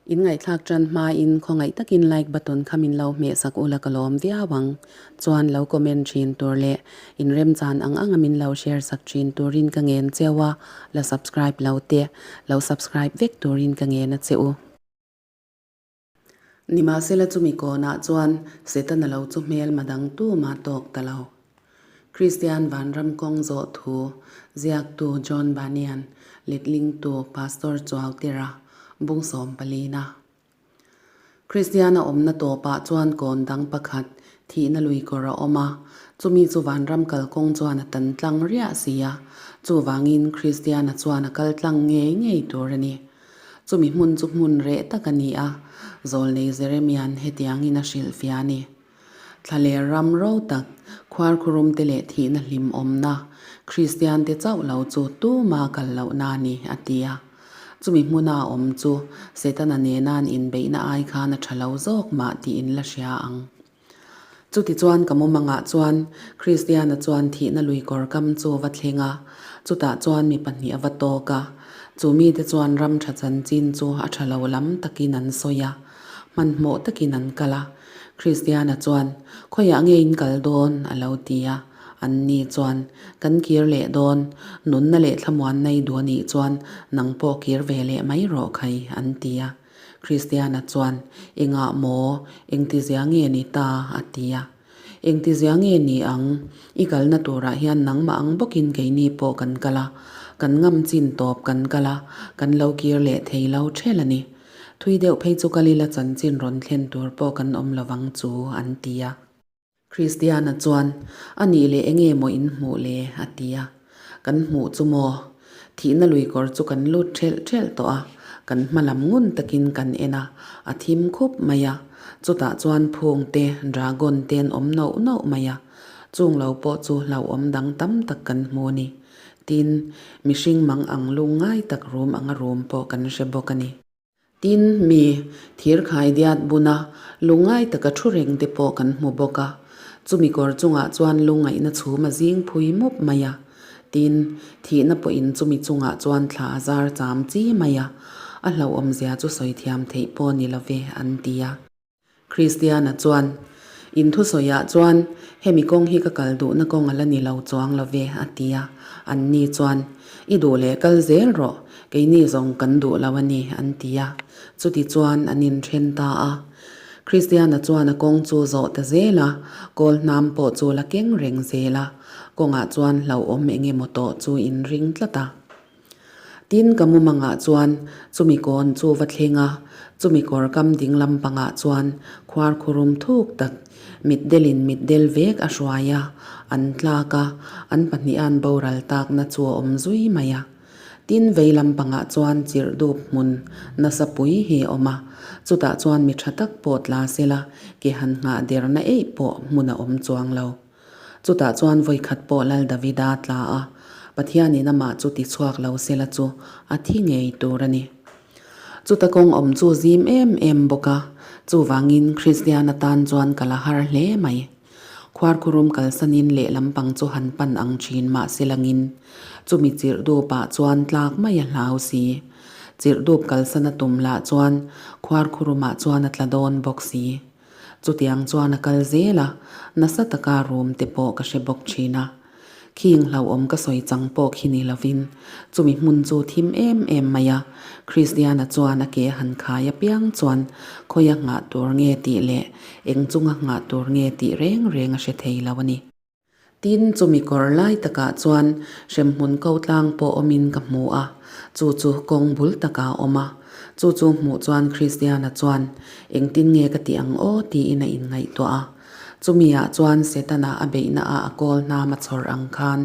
In ngaihthlak tan hmain khawngaih takin like button kha min lo hmeh sak ula ka lawm viau ang. Chuan lo comment thin tur leh in remchan ang anga min lo share sak thin turin ka ngen cheu a, la subscribe lo te lo subscribe vek turin ka ngen a che u. Nimahsela chumi kawnah chuan Setana lo chu hmelma dang tuma tawk ta lo. Kristian vanram kawng zawh thu ziaktu John Bunyan, letlingtu Pastor Chuautira, Bungsawm palina. Kristiana awmna tawpah chuan kawn dang pakhat thihna lui kawr a awm a, chumi chu vanram kalkawng chuan a tan tlang riah si a, chuvangin Kristiana chuan a kal tlang ngei ngei tur a ni. Chumi hmun chu hmun reh tak a ni a, Zawlnei Jeremia'n hetiangin a hrilhfiah a ni. Thlaler ram ro tak, khuarkhurumte leh thihna hlim awmna, Kristiante chauh lo chu tuma kal lohna a ni, a ti a. Chumi hmuna awm chu Setana nena'n inbeihna ai khan a tha lo zawk mah tiin la hria ang. Chutichuan ka mumangah chuan Kristiana chuan thihna lui kawr kam chu a va thleng a, chutah chuan mi pahnih a va tawk a. Chu mite chuan ram tha chanchin chu a tha lo lam takin an sawi a, hmanhmawh takin an kal a. Kristiana chuan, Khawiah nge in kal dawn? a lo ti a. Anni chuan, Kan kir leh dawn, nunna leh thlamuanna i duh a nih chuan nang pawh kir ve leh mai rawh khai, an ti a. Kristiana chuan, Engah maw? Engtizia nge ni ta? a ti a. Engtizia nge ni ang? I kalna turah hian nangmah ang bawkin keini pawh kan kal a, kan ngam chin tawp kan kal a, kan lo kir leh thei lo ṭhel a ni. Thui deuh phei chu kal ila chanchin rawn thlen tur pawh kan awm lovang chu, an ti a. Kristiana chuan, A nih leh enge maw in hmuh le? a ti a. Kan hmuh chu maw? Thihna lui kawr chu kan lut ṭhelh ṭhelh tawh a, kan hma lam ngun takin kan en a, a thim khup mai a. Chutah chuan phung te, dragon te an awm nauh nauh mai a. Chung lo pawh chu hlauhawm dang tam tak kan hmu a ni. Tin, mihring mang ang lungngai tak rum anga rum pawh kan hre bawk a ni. Tin, mi thirkhai diat buna lungngai taka thu reng te pawh kan hmu bawk a. Chumi kawr chungah chuan lungngaihna chhum a zing phui mup mai a. Tin, thihna pawhin chumi chungah chuan thla a zar cham chi mai a. A hlauhawmzia chu sawi thiam theih pawh ni lo ve, an ti a. Kristiana chuan, In thusawiah chuan hemi kawng hi ka kal duhna kawng a la ni lo chuang lo ve, a ti a. Anni chuan, I duh leh kal zel rawh, keini zawng kan duh lo a ni, an ti a. Chuti chuan an inthen ta a. Kristiana chuan a kawng chu zawh ta zel a, kawl hnam pawh chu la keng reng zel a. Kawngah chuan hlauhawm eng emaw tawh chu inring tlat a. Tin, ka mumangah chuan chumi kawn chu va thleng a, chumi kawr kam ding lampangah chuan khuar khurum thuk tak mitdelin mitdel vek a hruai a, an tlak a, an pahnihan boral takna chu a awm zui mai a. Tin, vei lampangah chuan chirh dup hmun nasa pui hi a awm a, chutah chuan mi tha tak pawh tla sela ke han nghah derna eih pawh hmun a awm chuang lo. Chutah chuan vawikhat pawh Lal Davida tla a, Pathianin amah chu ti chhuak lo sela chu a thi ngei tur a ni. Chuta kawng awm chu zim em em bawk a, chuvangin Kristian atan chuan ka la har hle mai. Khuarkhurum kalsanin lehlam pang chu han pan ang thin mah selangin chumi chirh dupah chuan tlak mai a hlau si. Chirh dup kalsan a tum lah chuan khuarkhurumah chuan a tla dawn bawk si. Chutiang chuan a kal zel a, nasa taka room te pawh ka hre bawk thin a. Khing hlauhawm ka sawi chang pawh khi ni lovin, chumi hmun chu thim em em mai a, Christiana chuan a ke han khai apiang chuan khawia nghah tur nge tih leh eng chunga nghah tur nge tih reng reng a hre thei lo a ni. Tin, chumi kawr lai takah chuan hremhmun ko tlang pawh awmin ka hmu a, chu chu kawng bul takah a awm a. Chu chu hmuh chuan Kristiana chuan, Engtin nge ka tih ang aw? tiin a inngaihtuah a. Chumi-ah chuan Setana a beihnaah a kawl hnam a chhawr ang khan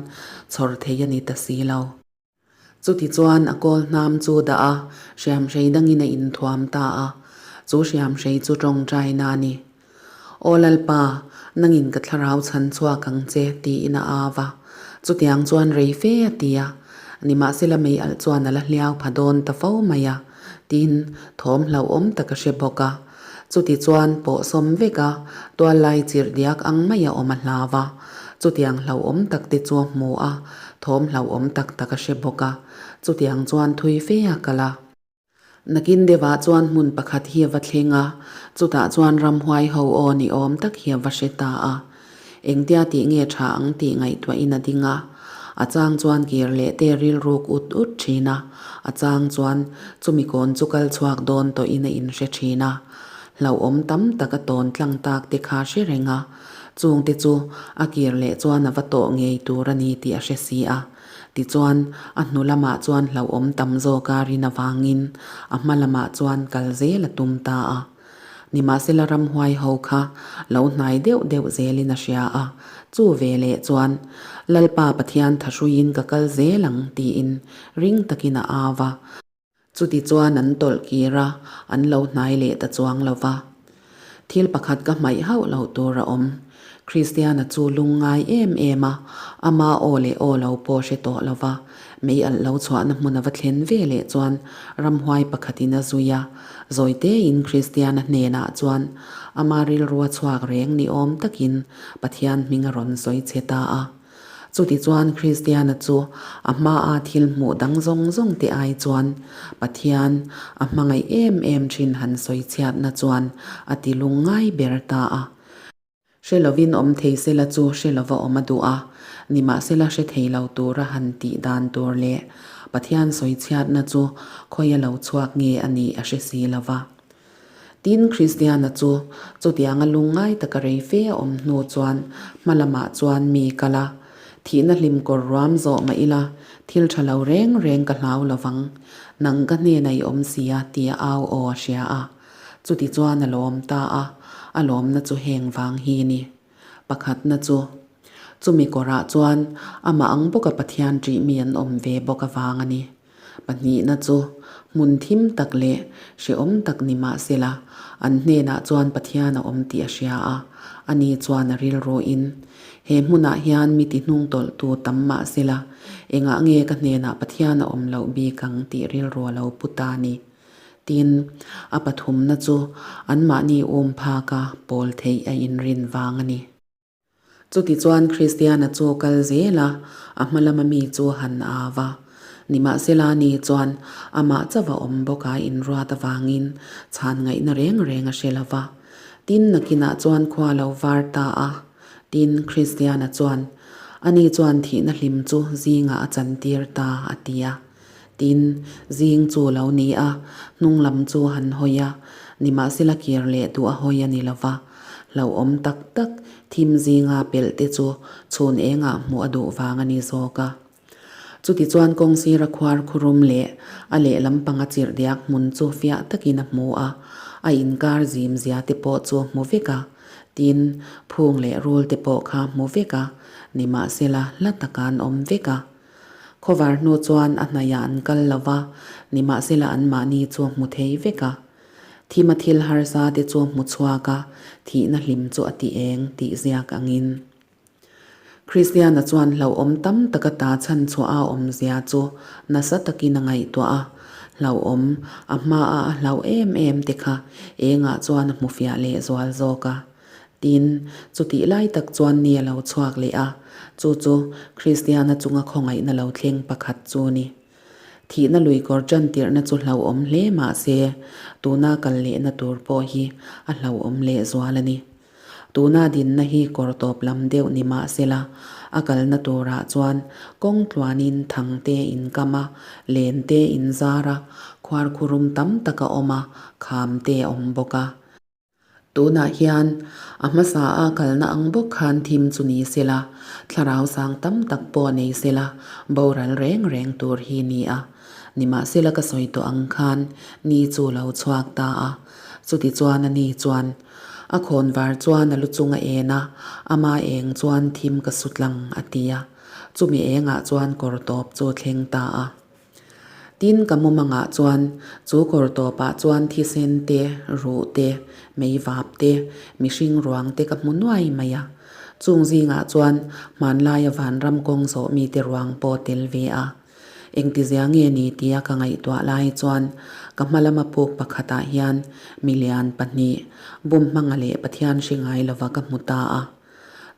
chhawr thei a ni ta si lo. Chutichuan a kawl hnam chu dah a, hriamhrei dangin a inthuam ta a. Chu hriamhrei chu tawngtaina a ni. Aw Lalpa, nangin ka thlarau chhan chhuak ang che, tiin a au a. Chutiang chuan rei fe a ti a. Nimahsela mei alh chuan a la hliau pha dawn ta fo mai a, tiin thawm hlauhawm tak a hre bawk a. Chutichuan pawh sawm vek a, tual lai chirh diak ang mai a awm a hlau a. Chutiang hlauhawm tak te chu a hmu a, thawm hlauhawm tak tak a hre bawk a. Chutiang chuan thui fe a kal a. Nakin deuhah chuan hmun pakhat hi a va thleng a, chutah chuan ramhuai ho aw ni awm tak hi a va hre ta a. Engtia tih nge tha ang tih ngaihtuahin a ding a. A chang chuan kir leh te rilruk ut ut thin a, a chang chuan chumi kawn chu kal chhuak dawn tawhin a inhre thin a. Hlauhawm tam tak a tawn tlang tak te kha hre reng a, chungte chu a kir leh chuan a va tawh ngei tur a ni tih a hre si a. Tichuan, a hnu lamah chuan hlauhawm tam zawk a rin avangin a hma lamah chuan kal zel a tum ta a. Nimahsela ramhuai ho kha lo hnai deuh deuh zelin a hria a, chu ve leh chuan, Lalpa Pathian thahruiin ka kal zel ang tiin ring takin a au a. Chutichuan an tawlh kir a, an lo hnai leh ta chuang lo va. Thil pakhat ka hmaih hauh loh tur a awm. Kristiana chu lung ngai em em a, ama aw leh aw lo pawh hre tawh lo va. Mei alh lo chhuahna hmun a va thlen ve leh chuan ramhuai pakhatin a zui a. Zawi tein Kristiana hnenah chuan ama rilrua chhuak reng ni awm takin Pathian hming a rawn sawi che ta a. Chutichuan Kristiana chu a hmaa thil hmuh dang zawng zawng te ai chuan Pathian a hmangaih em em thin han sawi chhiatna chuan a ti lung ngai ber ta a. Hre lovin awm thei sela chu hre lova awm a duh a, nimahsela hre thei lo tura han tih dan tur leh Pathian sawi chhiatna chu khawia lo chhuak nge a nih a hre si lova. Tin, Kristiana chu chutianga lungngai taka rei fe a awm hnu chuan hma lamah chuan mi kal a, Thihna hlim kawr ruam zawh mah ila, thil tha lo reng reng ka hlau lo vang. Nang ka hnenah i awm si a, tia au aw a hria a. Chuti chuan a lawm ta a, a lawmna chu heng vang hi ni. Pakhatna chu, chumi kawrah chuan amah ang bawka Pathian ṭih mi an awm ve bawk avang a ni. Pahnihna chu hmun thim tak leh hrehawm tak ni mah sela, an hnenah chuan Pathian a awm tih a hria a, ani chuan a rilruin, He hmunah hian mi ti hnungtawlhtu tam mah sela, engah nge ka hnenah Pathian a awm loh bik ang tih rilru a lo pu ta ni. Tin, a pathumna chu anmahni um phaka pawl theih a inrin vang a ni. Chutichuan Kristiana chu kal zel a, a hma lama mi chu han au va. Nimahsela ni chuan amah chauh a awm bawk a inruat avangin chhan ngaihna reng reng a hre lo va. Tin, nakinah chuan khua lo var ta a. Tin, Kristiana chuan, Ani chuan thihna hlim chu zingah a chantir ta, a ti a. Tin, zing chu lo ni a, hnung lam chu han hawi a, nimahsela kir leh duh a hawi a ni lo va. Hlauhawm tak tak thim zinga pelh te chu chhun engah hmuh a duh vang a ni zawk a. Chutichuan kawng sira khuar khurum leh a lehlam panga chirh diak hmun chu fiah takin a hmu a, a inkar zim zia te pawh chu hmu vek a. Tin, phung leh rul te pawh kha hmu vek a, nimahsela hla taka an awm vek a. Khawvar hnu chuan a hnaihah an kal lo va, nimahsela anmahni chu hmu thei vek a. Thima thil harsa te chu hmu chhuak a, thihna hlim chu a ti eng tih ziak angin. Kristiana chuan hlauhawm tam taka ta chhan chhuah a awmzia chu nasa takin a ngaihtuah a, hlauhawm a hmaa a hlauh em em te kha engah chuan a hmu fiah leh zual zawk a. Tin, chutih lai tak chuan ni a lo chhuak leh a, chu chu Kristiana chunga khawngaihna lo thleng pakhat chu ni. Thihna lui kawr tan tirhna chu hlauhawm hle mah se, tuna kal lehna tur pawh hi a hlauhawm leh zual a ni. Tuna dinna hi kawr tawp lam deuh ni mah sela, a kalna turah chuan kawng tluanin thang te in kam a, len te in zar a, khuarkhurum tam tak a awm a, kham te a awm bawk a. Tunah hian a hmasa a kalna ang bawk khan thim chu ni sela, thlarau sang tam tak pawh nei sela, boral reng reng tur hi ni a. Nimahsela ka sawi tawh ang khan ni chu lo chhuak ta a. Chutichuan a ni chuan a khawn var chuan a lu chung a en a, ama eng chuan thim ka su tlang a ti a. Chumi engah chuan kawr tawp chu thleng ta a. Tin, ka mumangah chuan chu kawr tawpah chuan thisen te, ruh te, meivap te, mihring ruang te ka hmu nuai mai a. Chung zingah chuan hmanlaia vanram kawng zawh mite ruang pawh tel ve a. Engtizia nge ni tia ka ngaihtuah lai chuan ka hma lama puk pakhatah hian milian pahnih, bumhmanga leh Pathian hri ngai lova ka hmu ta a.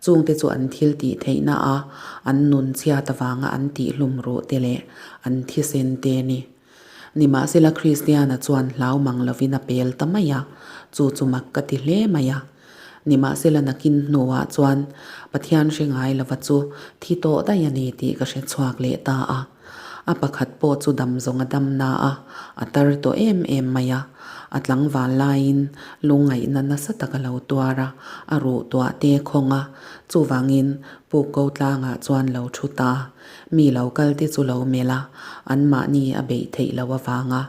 Chungte chu an thil tih theihna a an nun chhiat avanga an tih hlum ruh te leh an thisen te a ni. Nimahsela Kristiana chuan hlau mang lovin a pel ta mai a, chu chu mak ka ti hle mai a. Nimahsela nakin hnuah chuan Pathian hre ngai lova chu thi tawh daih a ni tih ka hre chhuak leh ta a. A pakhat pawh chu dam zawng a dam na a, a tar tawh em em mai a. A tlangval laiin lungngaihna nasa tak a lo tuar a, a ruh tuah te khawng a, chuvangin puk ko tlangah chuan lo thu ta. Mi lo kal te chu lo melh a, anmahni a beih theih loh avanga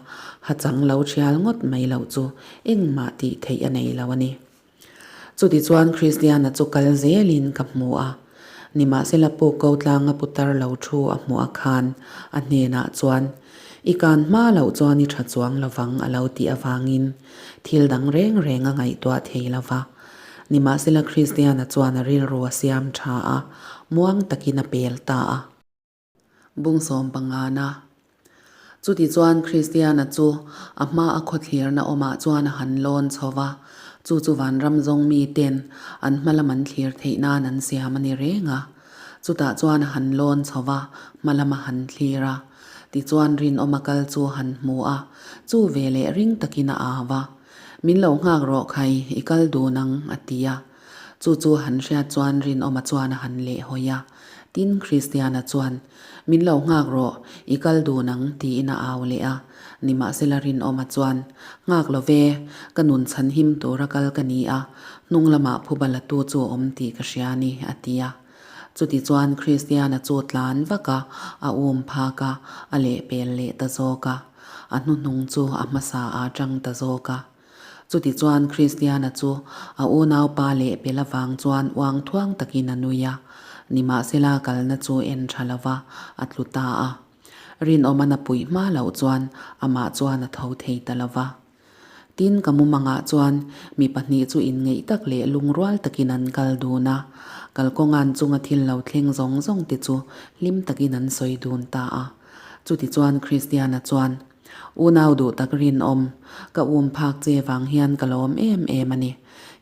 hachang lo thial ngawt mai loh chu engmah tih theih a nei lo a ni. Chutichuan Kristiana chu kal zelin ka hmu a, nimahsela puk ko tlanga putar lo thu a hmuh a khan a hnenah chuan, I kan hma loh chuan i tha chuang lovang a lo tih avangin thil dang reng reng a ngaihtuah thei lo va. Nimahsela Kristiana chuan a rilru a siam tha a, muang takin a pel ta a. Bungsawm pangana. Chutichuan Kristiana chu a hma a khawthlirna awmah chuan a han lawn chho va, chu chu vanram zawng miten an hma lam an thlir theih nan an siam a ni reng a. Chutah chuan a han lawn chho va, hma lam a han thlir a. Tichuan rinawma kal chu a han hmu a, chu veleh ring takin a au va. Min lo nghak rawh khai, i kal dun ang, a ti a. Chu chu han hriat chuan Rinawma chuan a han lehhawi a. Tin, Kristiana chuan, Min lo nghak rawh, i kal dun ang, tiin a au leh a. Nimahsela Rinawma chuan, Nghak lo ve, ka nun chhan him tura kal ka ni a, hnung lamah phuba latu chu a awm tih ka hria a ni, a ti a. Chutichuan Kristiana chu tlan vak a, a um phak a, a lehpel leh ta zawk a. A hnuhnung chu a hmasa ah tang ta zawk a. Chutichuan Kristiana chu a unaupa leh pel avang chuan uang thuang takin a nui a, nimahsela kalna chu en tha lova a tlu ta a. Rinawmana puih hma loh chuan amah chuan a tho thei ta lova. Tin, ka mumangah chuan mi pahnih chu inngeih tak leh lungrual takin an kal dun a, kalkawngan chunga thil lo thleng zawng zawng te chu hlim takin an sawi dun ta a. Chutichuan Kristiana chuan, Unau duh tak rinawm, ka um phak che vang hian ka lawm em em a ni.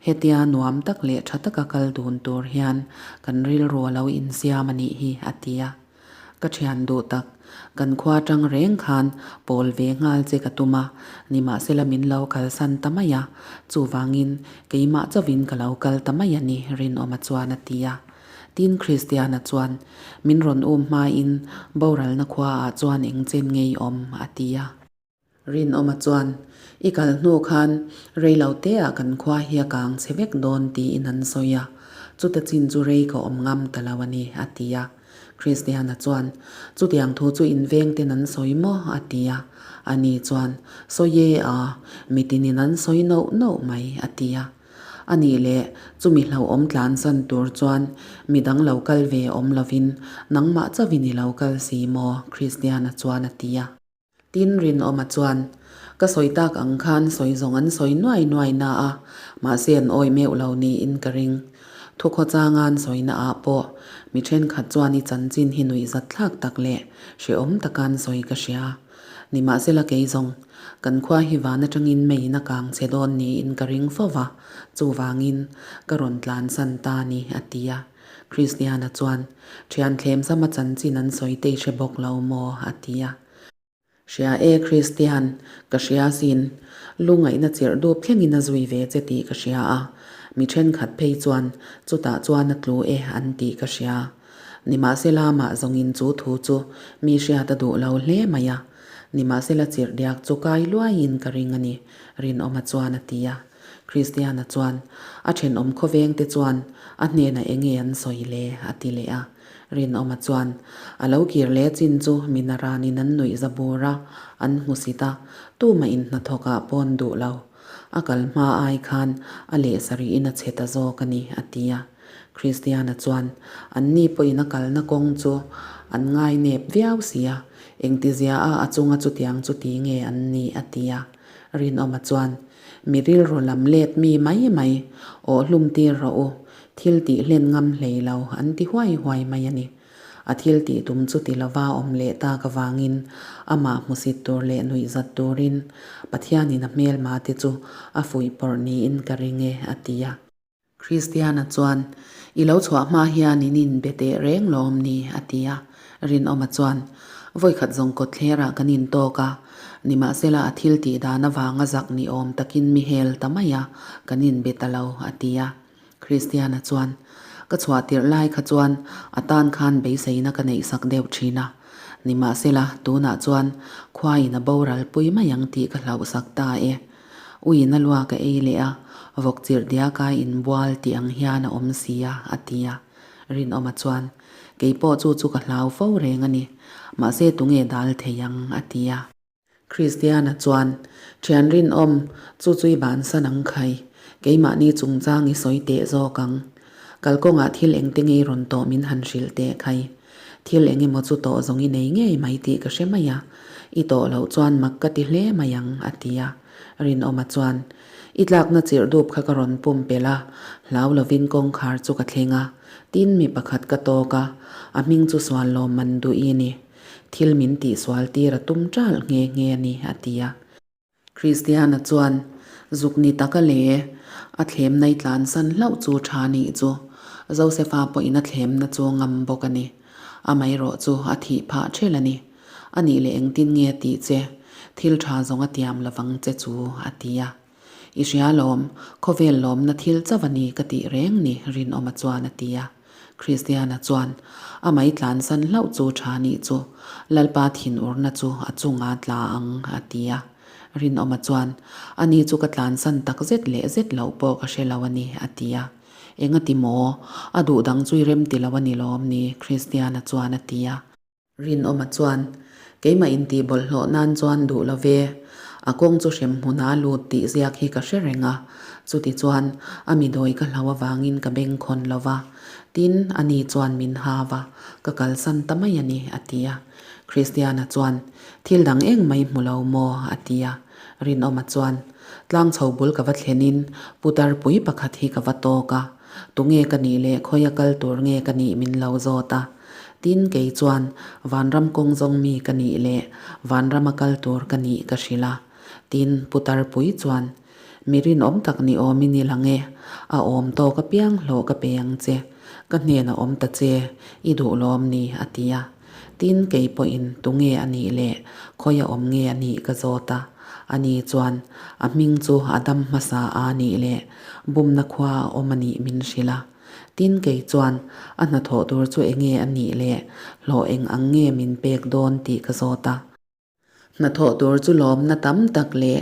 Hetia nuam tak leh tha taka kal dun tur hian kan rilru a lo insiam a nih hi, a ti a. Ka thian duh tak, kan khua tang reng khan pawl ve nghal che ka tum a, nimahsela min lo kalsan ta mai a, chuvangin keimah chauhin ka lo kal ta mai a ni, Rinawma chuan a ti a. Tin, Kristiana chuan, Min rawn um hmain boralna khuaah chuan eng chen ngei awm? a ti a. Rinawma chuan, I kal hnu khan rei lo teah kan khua hi a kang chhe vek dawn tiin an sawi a, chuta chin chu rei ka awm ngam ta lo a ni, a ti a. Kristiana chuan, Chutiang thu chu inveng ten an sawi maw? a ti a. Ani chuan, Sawi e a, mitinin an sawi nauh nauh mai, a ti a. A nih leh, chumi hlauhawm tlansan tur chuan midang lo kal ve awm lovin nangmah chauhin i lo kal si maw? Kristiana chuan a ti a. Tin, Rinawma chuan, Ka sawi tak ang khan sawi zawng an sawi nuai nuai na a, mahse an awi meuh lo niin ka ring. Thukhawchanga an sawina ah pawh mi thenkhat chuan i chanchin hi nuihzat thlak tak leh hrehawm taka an sawi ka hria. Nimahsela kei zawng, kan khua hi van atangin meiin a kang che dawn niin ka ring fo va, chuvangin ka rawn tlansan ta ni, a ti a. Kristiana chuan, Thian thlemsama chanchin an sawi te i hre bawk lo maw? a ti a. Hria e Kristian, ka hria sin. Lungaihna chirh dup thlengin a zui ve che tih ka hria a, mi thenkhat phei chuan chutah chuan a tlu e an tih ka hria. Nimahsela mah zawngin chu thu chu mi hriat a duh lo hle mai a, nimahsela chirh diak chu kai luaiin ka ring a ni, Rinawma chuan a ti a. Kristiana chuan, A thenawm khawvengte chuan a hnenah enge an sawi le? a ti leh a. Rinawma chuan, A lo kir leh chin chu mi naranin an nuih za bur a, an hmusit a, tumah in hnathawkah pawn duh lo. A kal hma ai khan a leh sarih-in a chhe ta zawk a ni, a ti a. Kristiana chuan, Anni pawhin a kalna kawng chu an ngainep viau si a, engtizia a a chunga chutiang chu ti nge an ni? a ti a. Rinawma chuan, Mi rilru lam let mi mai mai, awh hlum tir rawh u, thil tih hlen ngam hlei lo, an ti huai huai mai a ni. A thil tih tum chu ti lova awm leh tak avangin amah hmusit tur leh nuihzat turin Pathianin a hmelma te chu a fuihpawrh niin ka ring e, a ti a. Kristiana chuan, I lo chhuah hma hian in inbe teh reng lawm ni? a ti a. Rinawma chuan, Vawikhat zawng kawtthlerah kan intawk a, nimahsela a thil tih dan avanga zak ni awm takin mi hel ta mai a, kan inbe ta lo, a ti a. Kristiana chuan, Ka chhuah tirh lai kha chuan a tan khan beiseina ka neihsak deuh thin a, nimahsela tunah chuan khuaiin a boral pui mai ang tih ka hlauhsak ta e. Uiin a lua ka ei leh a, vawk chirh diaka inbual tih ang hian a awm si a, a ti a. Rinawma chuan, Kei pawh chu chu ka hlau fo reng a ni, mahse tunge dal thei ang, a ti a. Kristiana chuan, Thian rinawm, chu chu i bansan ang khai, keimahni chungchang i sawi teh zawk ang. Kalkawngah thil engte ngei rawn tawh min han hrilh teh khai. Thil eng emaw chu tawh zawng i nei ngei mai tih ka hre mai a, i tawh loh chuan mak ka ti hle mai ang, a ti a. Rinawma chuan, I tlakna chirh dup kha ka rawn pum pelh a, hlau lovin kawngkhar chu ka thleng a, tin mi pakhat ka tawk a, a hming chu sual lawm man duh i ni. Thil min tihsual tir a tum ṭalh nghe nghe a ni, a ti a. Kristiana chuan, Zuk ni taka le, a thlemna i tlansan hlauh chu ṭha nih chu. Josefa pawhin a thlemna chu ngam bawk a ni. Amaherawh chu a thih phah ṭhel a ni. A nih leh engtin nge tih che? Thil ṭha zawng a tiam lovang che chu, a ti a. I hria lawm, khawvel lawmna thil chauh a ni ka tih reng ni, Rinawma chuan a ti a. Kristiana chuan, A mai tlansan hlauh chu tha nih chu, Lalpa thinurna chu a chunga tla ang, a ti a. Rinawma chuan, Ani chu ka tlansan tak zet leh zet loh pawh ka hre lo a ni, a ti a. Engati maw? A duh dang chu i rem ti lo a ni lawm ni? Kristiana chuan a ti a. Rinawma chuan, Keimah intih bawlhhlawh nan chuan duh lo ve. A kawng chu hrem hmuna lut tih ziak hi ka hre reng a. Chuti chuan, a mi dawi ka hlau avangin ka bengkhawn lo va. Tin, ani chuan min ha va, ka kalsan ta mai a ni, a ti a. Kristiana chuan, Thil dang eng mai hmu lo maw? a ti a. Rinawma chuan, Tlang chho bul ka va thlenin putar pui pakhat hi ka va tawk a. Tunge ka nih leh khawia kal tur nge ka nih min lo zawt a. Tin, kei chuan vanram kawng zawng mi ka nih leh vanrama kal tur ka nih ka hrilh a. Tin, putar pui chuan, Mi rinawm tak ni awmin i lang e, a awm tawk apiang hlawh ka pe ang che, ka hnenah awm ta che, i duh lawm ni, a ti a. Tin, kei pawhin tunge a nih leh khawia awm nge a nih ka zawt a. Ani chuan, A hming chu a dam hmasa a nih leh bumna khua a awm a nih min hrilh a. Tin, kei chuan a hnathawh tur chu enge a nih leh hlawh eng ang nge min pek dawn tih ka zawt a. Hnathawh tur chu lawmna tam tak leh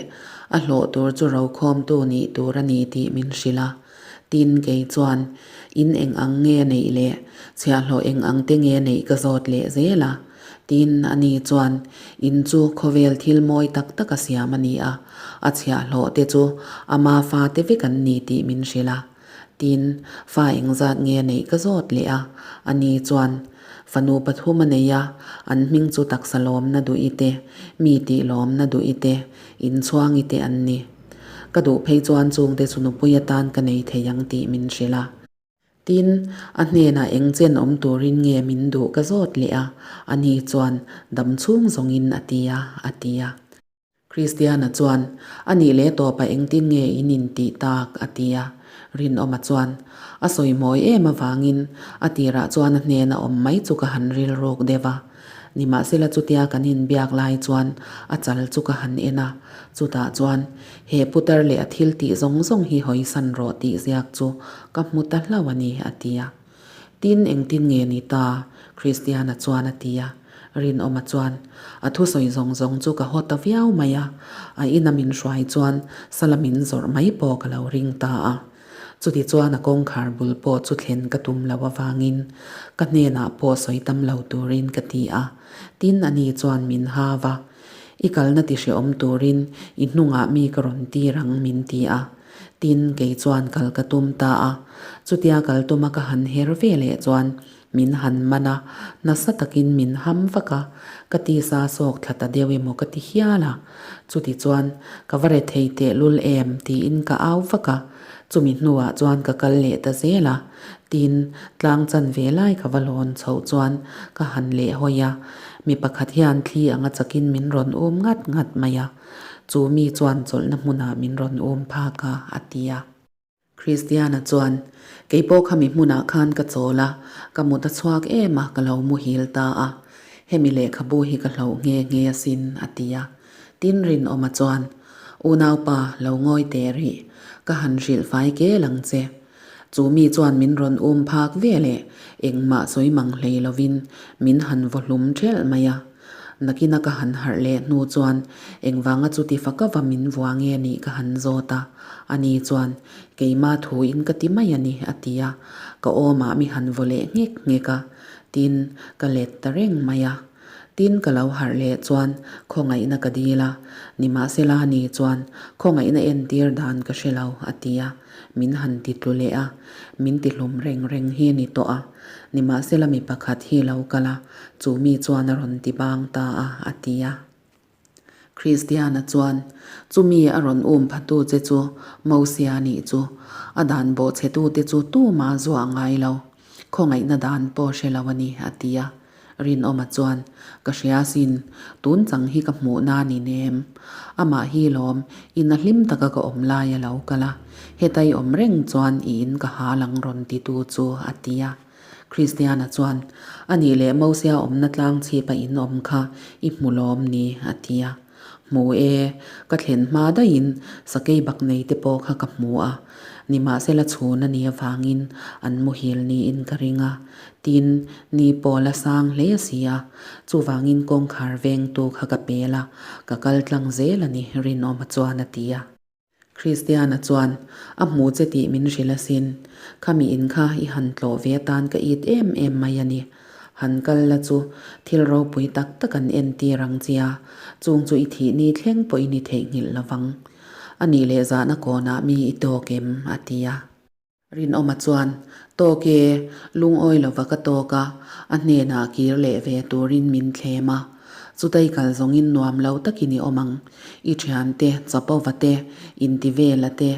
a hlawh tur chu rokhawmtu nih tur a ni tih min hrilh a. Tin, kei chuan in eng ang nge neih leh chhiahhlawh eng ang te nge neih ka zawt leh zel a. Tin, ani chuan in chu khawvel thil mawi tak tak a siam a ni a, a chhiahhlawh te chu ama fate vek an ni tih min hrilh a. Tin, fa engzat nge neih ka zawt leh a, ani chuan, Fanu pathum a nei a, an hming chu taksa lawmna duh i te, mi tih lawmna duh i te, inchhuang i te an ni. Ka duh phei chuan chungte chu nupui atan ka nei thei ang tih min hrilh a. Tin, a hnenah eng chen awm turin nge min duh ka zawt leh a, ani chuan dam chhung zawngin a ti a, a ti a. Kristiana chuan, A nih leh tawpa engtin nge in intih tak? a ti a. Rinawma chuan, A sawi mawi em avangin a tirah chuan a hnena awm mai chu ka han rilruk deuh a. Nimahsela chutia kan inbiak lai chuan a chal chu ka han en a, chutah chuan, He putar leh a thil tih zawng zawng hi hawisan rawh tih ziak chu ka hmu ta hlauh a ni, a ti a. Tin, engtin nge ni ta? Kristiana chuan a ti a. Rinawma chuan, A thusawi zawng zawng chu ka haw ta viau mai a, a ina min hruai chuan sala min zawrh mai pawh ka lo ring ta a. Chuti chuan a kawngkhar bul pawh chu thlen ka tum lo avangin ka hnenah pawh sawi tam lo turin ka ti a. Tin, ani chuan min ha va, I kalna ti hrehawm turin i hnungah mi ka rawn tir ang min ti a. Tin, kei chuan kal ka tum ta a. Chutia kal tuma ka han her ve leh chuan min han man a, nasa takin min ham vak a, ka tisa sawk thla ta deuh emaw ka ti hial a. Chuti chuan, ka va re thei tehlul em? tiin ka au vak a. Chumi hnuah chuan ka kal leh ta zel a. Tin, tlang chan ve lai ka va lawn chhoh chuan ka han leh hawi a. Mi pakhat hian thli anga chakin min rawn um ngat ngat mai a. Chu mi chuan chawlhna hmunah min rawn um phak a, a ti a. Kristiana chuan, Kei pawh khami hmunah khan ka chawl a, ka mut a chhuak em a, ka lo muhil ta a. Hemi lehkhabu hi ka hloh nghe nghe asin, a ti a. Tin Rinawma chuan, Unaupa, lo ngawi teh rih. Ka han hrilh fai kel ang che. Chu mi chuan min rawn um phak ve leh engmah sawi mang hlei lovin min han vaw hlum ṭhelh mai a. Nakina ka han harh leh hnu chuan engvanga chuti faka va min vua nge nih ka han zawt a, ani chuan keima thuin ka ti mai a ni a ti a, ka awmah mi han vaw leh nghek nghek a, tin ka let ta reng mai a. Tin ka lo harh leh chuan khawngaihna ka dil a, nimahsela ni chuan khawngaihna entir dan ka hre lo a ti a, min han ti tlu leh a, min ti hlum reng reng hi ni tawh a, nimahsela mi pakhat hi lo kal a, chu mi chuan a rawn ti bang ta a, a ti a. Kristiana chuan, Chumi a rawn um phatu che chu Mosia nih chu, a dan bawhchhetute chu tumah zuah ngai lo, khawngaihna dan pawh hre lo a ni, a ti a. Rinawma chuan, Ka hria sin, tun chang hi ka hmuhna a ni nem. Amah hi lawm, in a hlim taka ka awm lai a lo kal a, heta i awm reng chuan i in ka ha lang rawn titu chu, a ti a. Kristiana chuan, A nih leh Mosia awmna tlang chhip a in awm kha i hmu lawm ni? a ti a. Hmu e, ka thlen hma daihin sakei bak nei te pawh kha ka hmu a. Nimahsela chhun a nih avangin an muhil niin ka ring a. Tin, ni pawl a sang hle si a, chuvangin kawngkhar vengtu kha ka pel a, ka kal tlang zel a ni, Rinawma chuan a ti a. Kristiana chuan, A hmu che tih min hrilh asin. Khami in kha i han tlawh ve atan ka it em em mai a ni. Han kal la chu thil ropui tak tak an entir ang che a, chung chu i thih ni thleng pawhin i theihnghilh lo vang. A nih leh zahna kawnah mi i tawk em? a ti a. Rinawma chuan, Tawk e, lungawi lova ka tawk a, a hnenah kir leh ve turin min thlem a. Chutai kal zawngin nuam lo takin i awm ang. I thiante, Chapova te, Intivela te,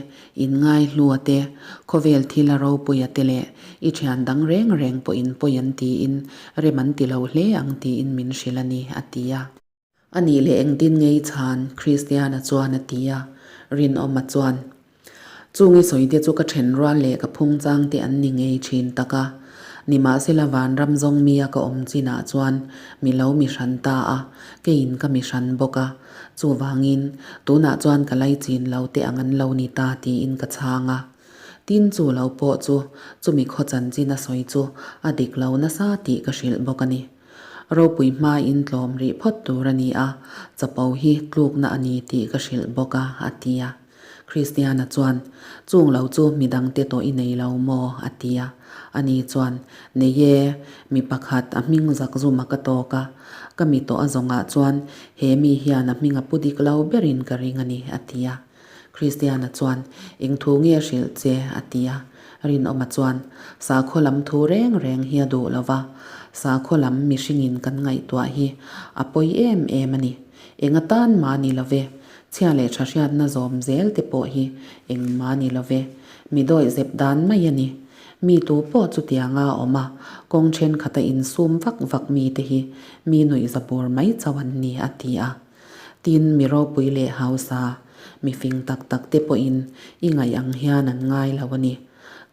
Inngaihlua te, khawvel thila ropuia te leh i thian dang reng reng pawhin pawi an tiin rem an ti lo hle ang tiin min hrilh a ni, a ti a. A nih leh engtin ngei chhan? Kristiana chuan a ti a. Rinawma chuan, Chung i sawite chu ka then rual leh ka phung chang te an ni ngei thin tak a. Nimahsela vanram zawng mi a ka awm chinah chuan mi lo mi hran ta a, keiin ka mi hran bawk a. Chuvangin, tunah chuan ka laichin lo te ang an lo ni ta tiin ka chhang a. Tin chu lo pawh chu chumi khaw chanchin a sawi chu a dik lo nasa tih ka hrilh bawk a ni. Ropui hmain tlawm rih phawt tur a ni a, chapo hi tlukna a ni tih ka hrilh bawk a, a ti a. Kristiana chuan, Chung lo chu midangte tawh i nei lo maw? a ti a. Ani chuan, Nei e, mi pakhat a hming zak zuma ka tawk a, ka mi tawh a zawngah chuan he mi hian a hming a pu dik lo berin ka ring a ni, a ti a. Kristiana chuan, Eng thu nge hrilh che? a ti a. Rinawma chuan, Sakhaw lam thu reng reng hi a duh lo va, sakhaw lam mihringin kan ngaihtuah hi a pawi em em a ni. Eng atan mah ni lo ve, chhia leh tha hriatna zawm zel te pawh hi eng mah ni lo ve, mi dawih zep dan mai a ni. Mi tu pawh chutianga a awm a, kawng thenkhat a insum vak vak mite hi mi nuihza bur mai chauh an ni, a ti a. Tin, mi ropui leh hausa, mi fing tak tak te pawhin i ngaih ang hian an ngai lo a ni.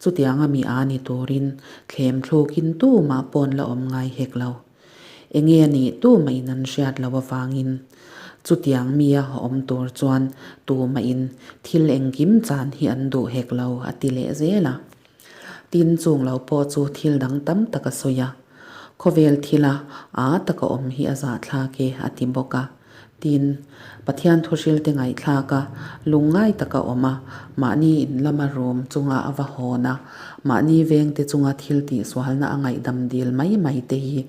Chutianga mi a ni turin thlem thlukin tumah pawn la awm ngai hek lo. Enge a nih tumahin an hriat loh avangin chutiang mi a awm tur chuan tumahin thil engkim chan hi an duh hek lo a ti leh zel a. Tin, chung lo pawh chu thil dang tam tak a sawi a. Khawvel thila aa taka awm hi a zahthlak e a ti bawk a. Tin, Pathian thuhrilte ngaihthlak a, lungngai taka awm a, mahni in lama rum chunga a va hawn a, mahni vengte chunga thil tihsualna a ngaihdam dil mai mai te hi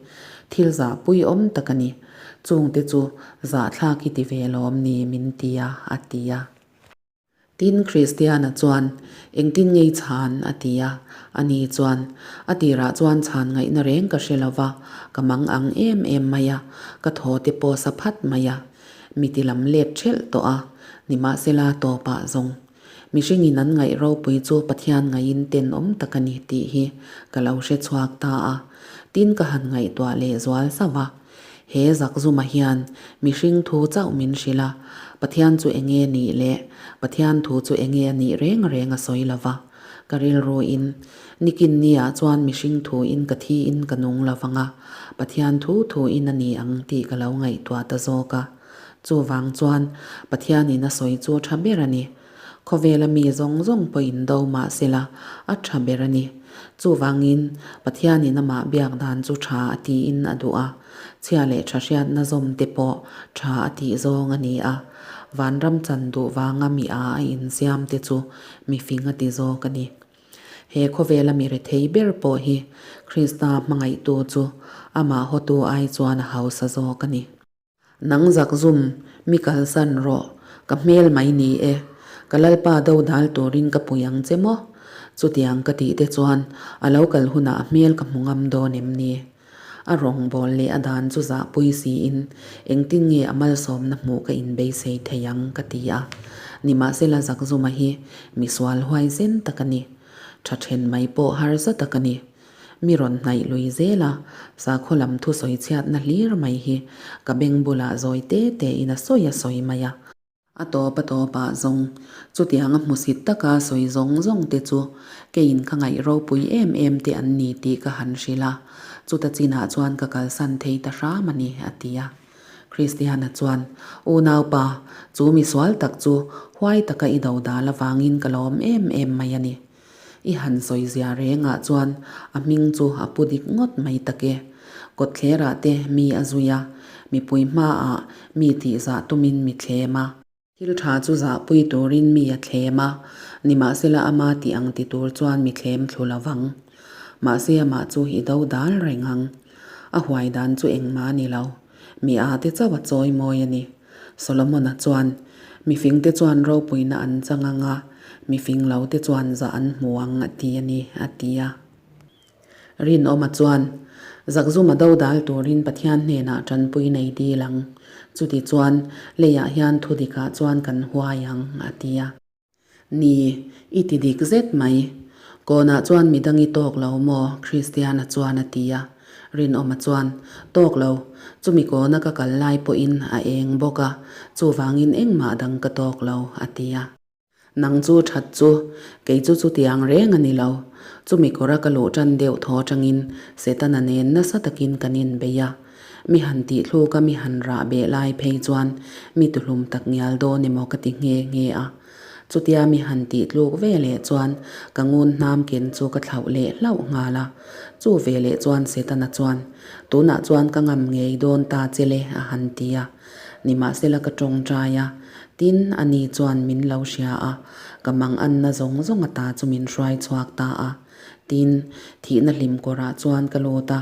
thil zahpui awm tak a ni. Chungte chu zahthlak i ti ve lawm ni min ti a, a ti a. Tin, Kristiana chuan, Engtin ngei chhan? a ti a. Ani chuan, A tirah chuan chhan ngaihna reng ka hre lo va, ka mang ang em em mai a, ka thaw te pawh sa phat mai a. Mi ti lam let ṭhelh tawh a, nimahsela tawpah zawng. Mihringin an ngaih ropui chu Pathian ngaihin tenawm tak a ni tih hi ka lo hre chhuak ta a. Tin, ka han ngaihtuah lehzual zauh a. He zakzuma hian mihring thu chauh min hrilh a, Pathian chu enge nih leh Pathian thu chu enge a nih reng reng a sawi lo va. Ka rilruin, Nikin niah chuan mihring thuin ka thiin ka nung lo vang a, Pathian thu thuin a ni ang tih ka lo ngaihtuah ta zawk a. Chuvang chuan, Pathianin a sawi chu tha ber a ni. Khawvela mi zawng zawng pawhin do mah sela, a tha ber a ni. Chuvangin, Pathianin amah biak dan chu tha a tiin a duh a, chhia leh tha hriatna zawm te pawh tha a tih zawng a ni a. Vanram chan duh vanga mi a a insiam te chu mi fing a ti zawk a ni. He khawvela mi rethei ber pawh hi Krista hmangaihtu chu amah hawtu ai chuan a hausa zawk a ni. Nang zak zum, mi kalsan rawh, ka hmel mai ni e, ka Lalpa do dal turin ka pui ang che maw? Chutiang ka tih te chuan a lo kal hunah a hmel ka hmu ngam dawn em ni? A rawngbâwl leh a dan chu zahpui siin engtin nge a malsawmna hmuh ka inbeisei thei ang ka ti a. Nimahsela Zakzuma hi misual huaisen tak a ni. Tha then mai pawh harsa tak a ni. Mi rawn hnaih lui zel a, sakhaw lam thusawi chhiatna hlir mai hi ka beng bulah zawi te tein a sawi a sawi mai a. A tawp a tawpah zawng, chutiang a hmusit taka sawi zawng zawng te chu keiin ka ngaih ropui em em te an ni tih ka han hrilh a, chuta chinah chuan ka kalsan thei ta hram a ni, a ti a. Kristiana chuan, Unaupa, chu misual tak chu huai taka i do dal avangin ka lawm em em mai a ni. I han sawi zia rengah chuan a hming chu a pu dik ngawt mai tak e. Kawtthlerah te mi a zui a, mipui hmaah mi tihzah tumin mi thlem a. Thil tha chu zahpui turin mi a thlem a, nimahsela ama tih ang ti tur chuan mi thlem thlu lo vang. Mahse amah chu i do dal reng ang. A huai dan chu engmah a ni lo. Mi a te chauh a chawi mawi a ni. Solomon-a chuan, Mifingte chuan ropuina an chang ang a, mifing lote chuan zah an hmu ang a ti a ni, a ti a. Rinawma chuan, Zakzuma dodal turin Pathian hnenah tanpui nei dil ang. Chuti chuan, leiah hian thudikah chuan kan huai ang, a ti a. Ni, i ti dik zet mai. Kawnah chuan midang i tawk lo maw? Kristiana chuan a ti a. Rinawma chuan, Tawk lo, chumi kawna ka kal lai pawhin a eng bawk a, chuvangin engmah dang ka tawk lo, a ti a. Nang chu that chu, kei chu chutiang reng a ni lo. Chumi kawra ka luh tan deuh thaw atangin Setana nen nasa takin kan inbei a. Mi han tih thluk a mi han rah beh lai phei chuan mi tuhlum tak ngial dawn emaw ka ti nghe nghe a. Chutia mi han tih tluk ve leh chuan ka ngun hnam ken chu ka thlauh leh hlauh nghal a. Chu ve leh chuan Setana chuan, Tunah chuan ka ngam ngei dawn ta che le a han ti a. Nimahsela ka tawngtai a, tin ani chuan min lo hria a, ka manganna zawng zawng ata chu min hruai chhuak ta a. Tin, thihna hlim kawrah chuan ka lut a,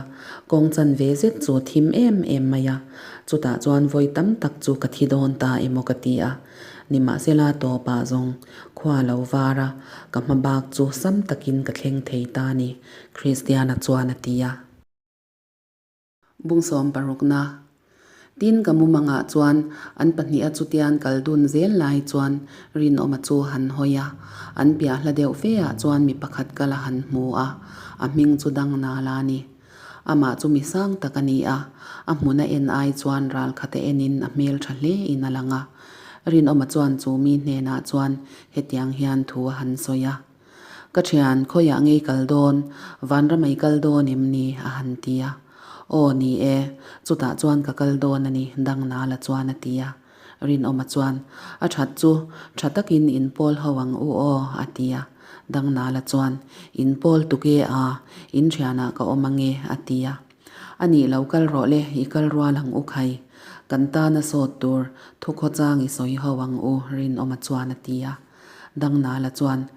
kawng chan ve zet chu thim em em mai a, chutah chuan vawi tam tak chu ka thi dawn ta emaw ka ti a. Nimahsela tawpah zawng khua lo var a, ka hma bak chu sam takin ka thleng thei ta ni, Kristiana chuan a ti a. Bungsawm parukna. Tin ka mumangah chuan an pahniha chutian kal dun zel lai chuan Rinawma chu han hawi a, an piah hla deuh fe ah chuan mi pakhat kal a han hmu a, a hming chu Dangnala a ni. Amah chu mi sang tak a ni a, a hmuna en ai chuan ral khata enin a hmel tha hle in a lang a. Rinawma chuan chu mi hnenah chuan hetiang hian thu a han sawi a. Ka thian, khawiah ngei kal dawn? Vanramei kal dawn em ni? a han ti a. Aw, ni e, chutah chuan ka kal dawn a ni, Dangnala chuan a ti a. Rinawma chuan, A that chu, tha takin in pawl ho ang u aw, a ti a. Dangnala chuan, In pawl tuk e a, in thianah ka awm ange, a ti a. A nih lo kal rawh le, i kal rual ang u khai. Kan tana sawt tur thukhawchang i sawi ho ang u, Rinawma chuan a ti a. Dangnala chuan,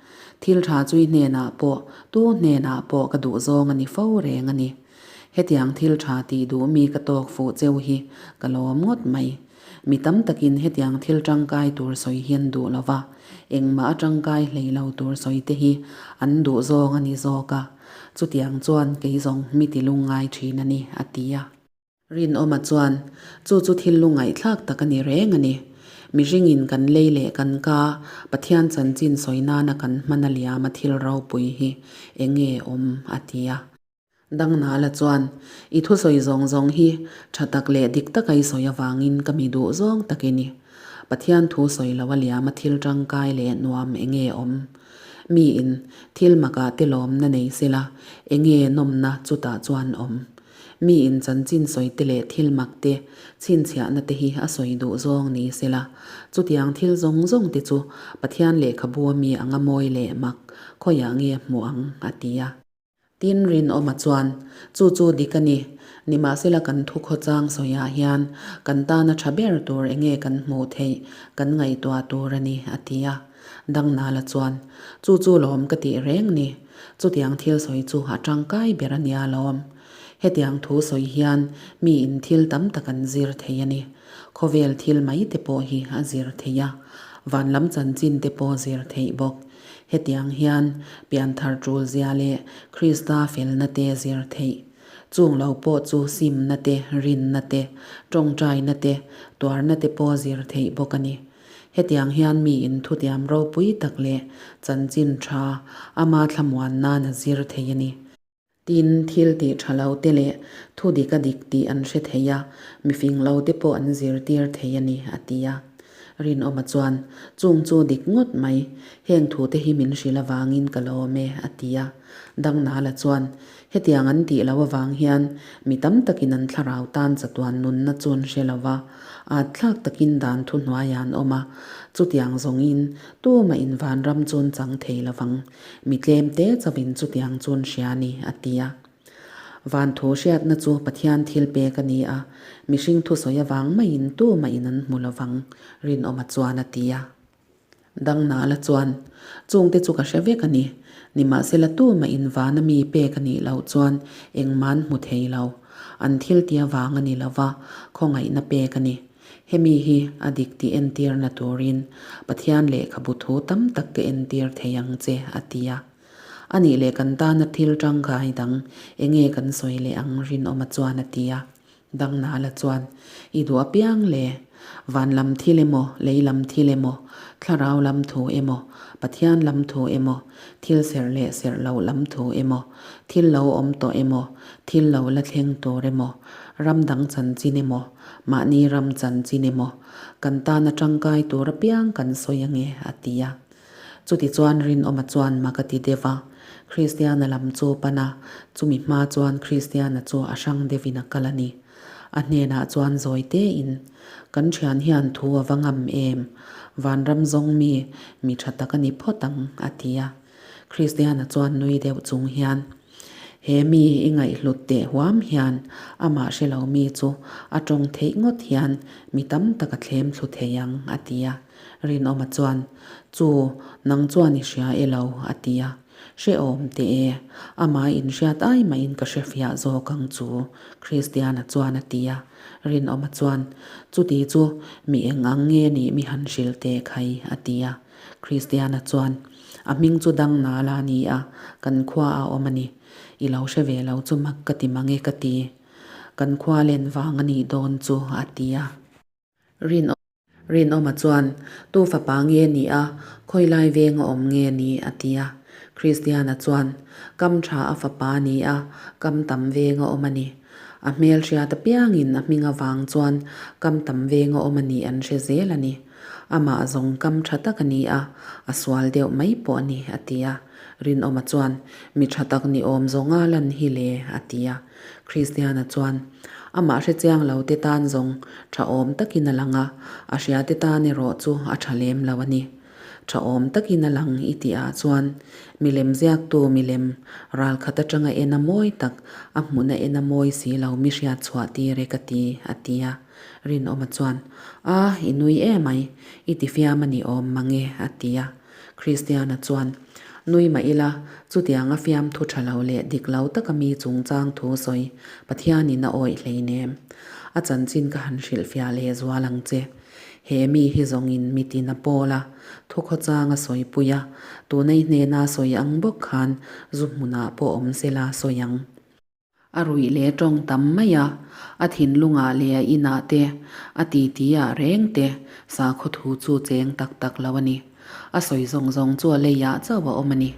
Thil tha chui hnenah pawh, tu hnenah pawh ka duh zawng a ni fo reng a ni. Hetiang thil tha tih duh mi ka tawk fuh cheu hi ka lawm ngawt mai. Mi tam takin hetiang thil tangkai tur sawi hi an duh lo va, engmah a tangkai hlei lo tur sawi te hi an duh zawng a ni zawk a. Chutiang chuan kei zawng mi ti lungngai thin a ni, a ti a. Rinawma chuan, Chu chu thil lungaihthlak tak a ni reng a ni. Mihringin kan lei leh kan ka Pathian chanchin sawi nana kan hman a liam a thil ropui hi eng nge awm? a ti a. Dangnala chuan, I thusawi zawng zawng hi tha tak leh dik taka i sawi avangin ka mi duh zawng tak i ni. Pathian thu sawi lo a liam a thil tangkai leh nuam eng nge awm? Miin thil makah te lawmna nei sela, enge nawmna chutah chuan awm? Miin chanchin sawi te leh thil mak te, chhinchhiahna te hi a sawi duh zawng ni sela, chutiang thil zawng zawng te chu Pathian lehkhabu a mi anga mawi leh mak khawiah nge hmuh ang? a ti a. Tin, Rinawma chuan, Chu chu dik a ni. Nimahsela kan thu khawchang sawiah hian kan tana tha ber tur enge kan hmuh theih kan ngaihtuah tur a ni, a ti a. Dangnala chuan, Chu chu lawm ka tih reng ni. Chutiang thil sawi chu a tangkai ber a nia lawm. Hetiang thu sawi hian miin thil tam tak an zir thei a ni. Khawvel thil mai te pawh hi a zir theih a, van lam chanchin te pawh zir theih bawk. Hetiang hian pianthar tul zia leh Krista felna te zir theih. Chung lo pawh chu simna te, rinna te, tawngtaina te, tuarna te pawh zir theih bawk a ni. Hetiang hian miin thutiam ropui tak leh chanchin tha ama thlamuan nan a zir thei a ni. Tin, thil tih tha lo te leh thu dik a dik tih an hre thei a, mifing lo te pawh an zirtir thei a ni, a ti a. Rinawma chuan, Chung chu dik ngawt mai, heng thu te hi min hrilh avangin ka lawm e, a ti a. Dangnala chuan, Hetiang an tih loh avang hian mi tam takin an thlarau tan chatuan nunna chu an hre lo va, at thlak takin dan thu hnuaiah an awm a, chutiang zawngin tumah in vanram chu an chang thei lo vang. Mi tlem te chauhin chutiang chu an hria a ni, a ti a. Van thu hriatna chu Pathian thil pek a ni a, mihring thusawi avang maiin tumahin an hmu lo vang, Rinawma chuan a ti a. Dangnala chuan, Chungte chu ka hre vek a ni, nimahsela tumahin vana mi pek a nih loh chuan engmah an hmu thei lo. An thil ti avang a ni lo va, khawngaihna pek a ni. Hemi hi a dik tih entirna turin Pathian lehkhabu thu tam tak ka entir thei ang che, a ti a. A nih leh kan tana thil tangkai dang enge kan sawi leh ang Rinawma chuan a ti a. Dangnala chuan, I duh apiang le, van lam thil emaw, lei lam thil emaw, thlarau lam thu emaw, Pathian lam thu emaw, thil serh leh serh loh lam thu emaw, thil lo awm tawh emaw, thil lo la thleng tur emaw, ram dang chanchin emaw, Mahni ram chanchin emaw, kan tana tangkai tur apiang kan sawi ange, a ti a. Chutichuan Rinawma chuan mak a ti deuh a, Kristiana lam chu pan a, chumi hma chuan Kristiana chu a hrang deuhin a kal a ni. A hnenah chuan zawi tein, Kan thian hian thu a va ngam em? Vanram zawng mi, mi tha tak a ni phawt ang, a ti a. Kristiana chuan nui deuh chung hian, He mi i ngaihhlut teh huam hian amah hre lo mi chu a tawng theih ngawt hian mi tam tak a thlem thlu thei ang, a ti a. Rinawma chuan, Chu, nang chuan i hria e lo, a ti a. Hrehawm teh e, amah inhriat ai mahin ka hrefiah zawk ang chu, Kristiana chuan a ti a. Rinawma chuan, Chuti chu mi eng ang nge nih mi han hrilh teh khai, a ti a. Kristiana chuan, A hming chu dang nal a ni a, kan khua a awm a ni. I lo hre ve lo chu mak ka ti mang e ka ti. Kan khua len vang a nih dawn chu, a ti a. Rinawma chuan, Tu fapa nge ni a, khawilai veng a awm nge ni? a ti a. Kristiana chuan, Kam tha a fapa a ni a, kam tam veng a awm a ni. A hmel hriat apiangin a hming avang chuan kam tam veng a awm a nih an hre zel a ni. Amah zawng kam tha tak a ni a, a sual deuh mai pawh a ni, a ti a. Rinawma chuan, Mi tha tak ni awm zawnga lan hi le, a ti a. Kristiana chuan, Amah hre chiang lo te tan zawng tha awm takin a lang a, a hria te tan erawh chu a tha lem lo a ni. Tha awm takin a lang i tih ah chuan milem ziaktu milem ral khat atanga en a mawi tak, a hmun a en a mawi si lo mi hriat chhuah tir e ka ti, a ti a. Rinawma chuan, A, i nui emai, i ti fiam a ni awm mang e, a ti a. Kristiana chuan, Nui mah ila, chutiang a fiamthu tha lo leh dik lo taka mi chungchang thu sawi Pathianin a awih hleinem. A chanchin ka han hrilhfiah leh zual ang che. He mi hi zawngin mitin a pawl a, thukhawchang a sawipui a, tunei hnena sawi ang bawk khan zu hmunah pawh awm sela sawi ang. A ruih leh tawng tam mai a, a thinlungah leh a inah te, a titi ah reng te sakhaw thu chu cheng tak tak lo a ni. A sawi zawng zawng chu a leiah chauh a awm a ni.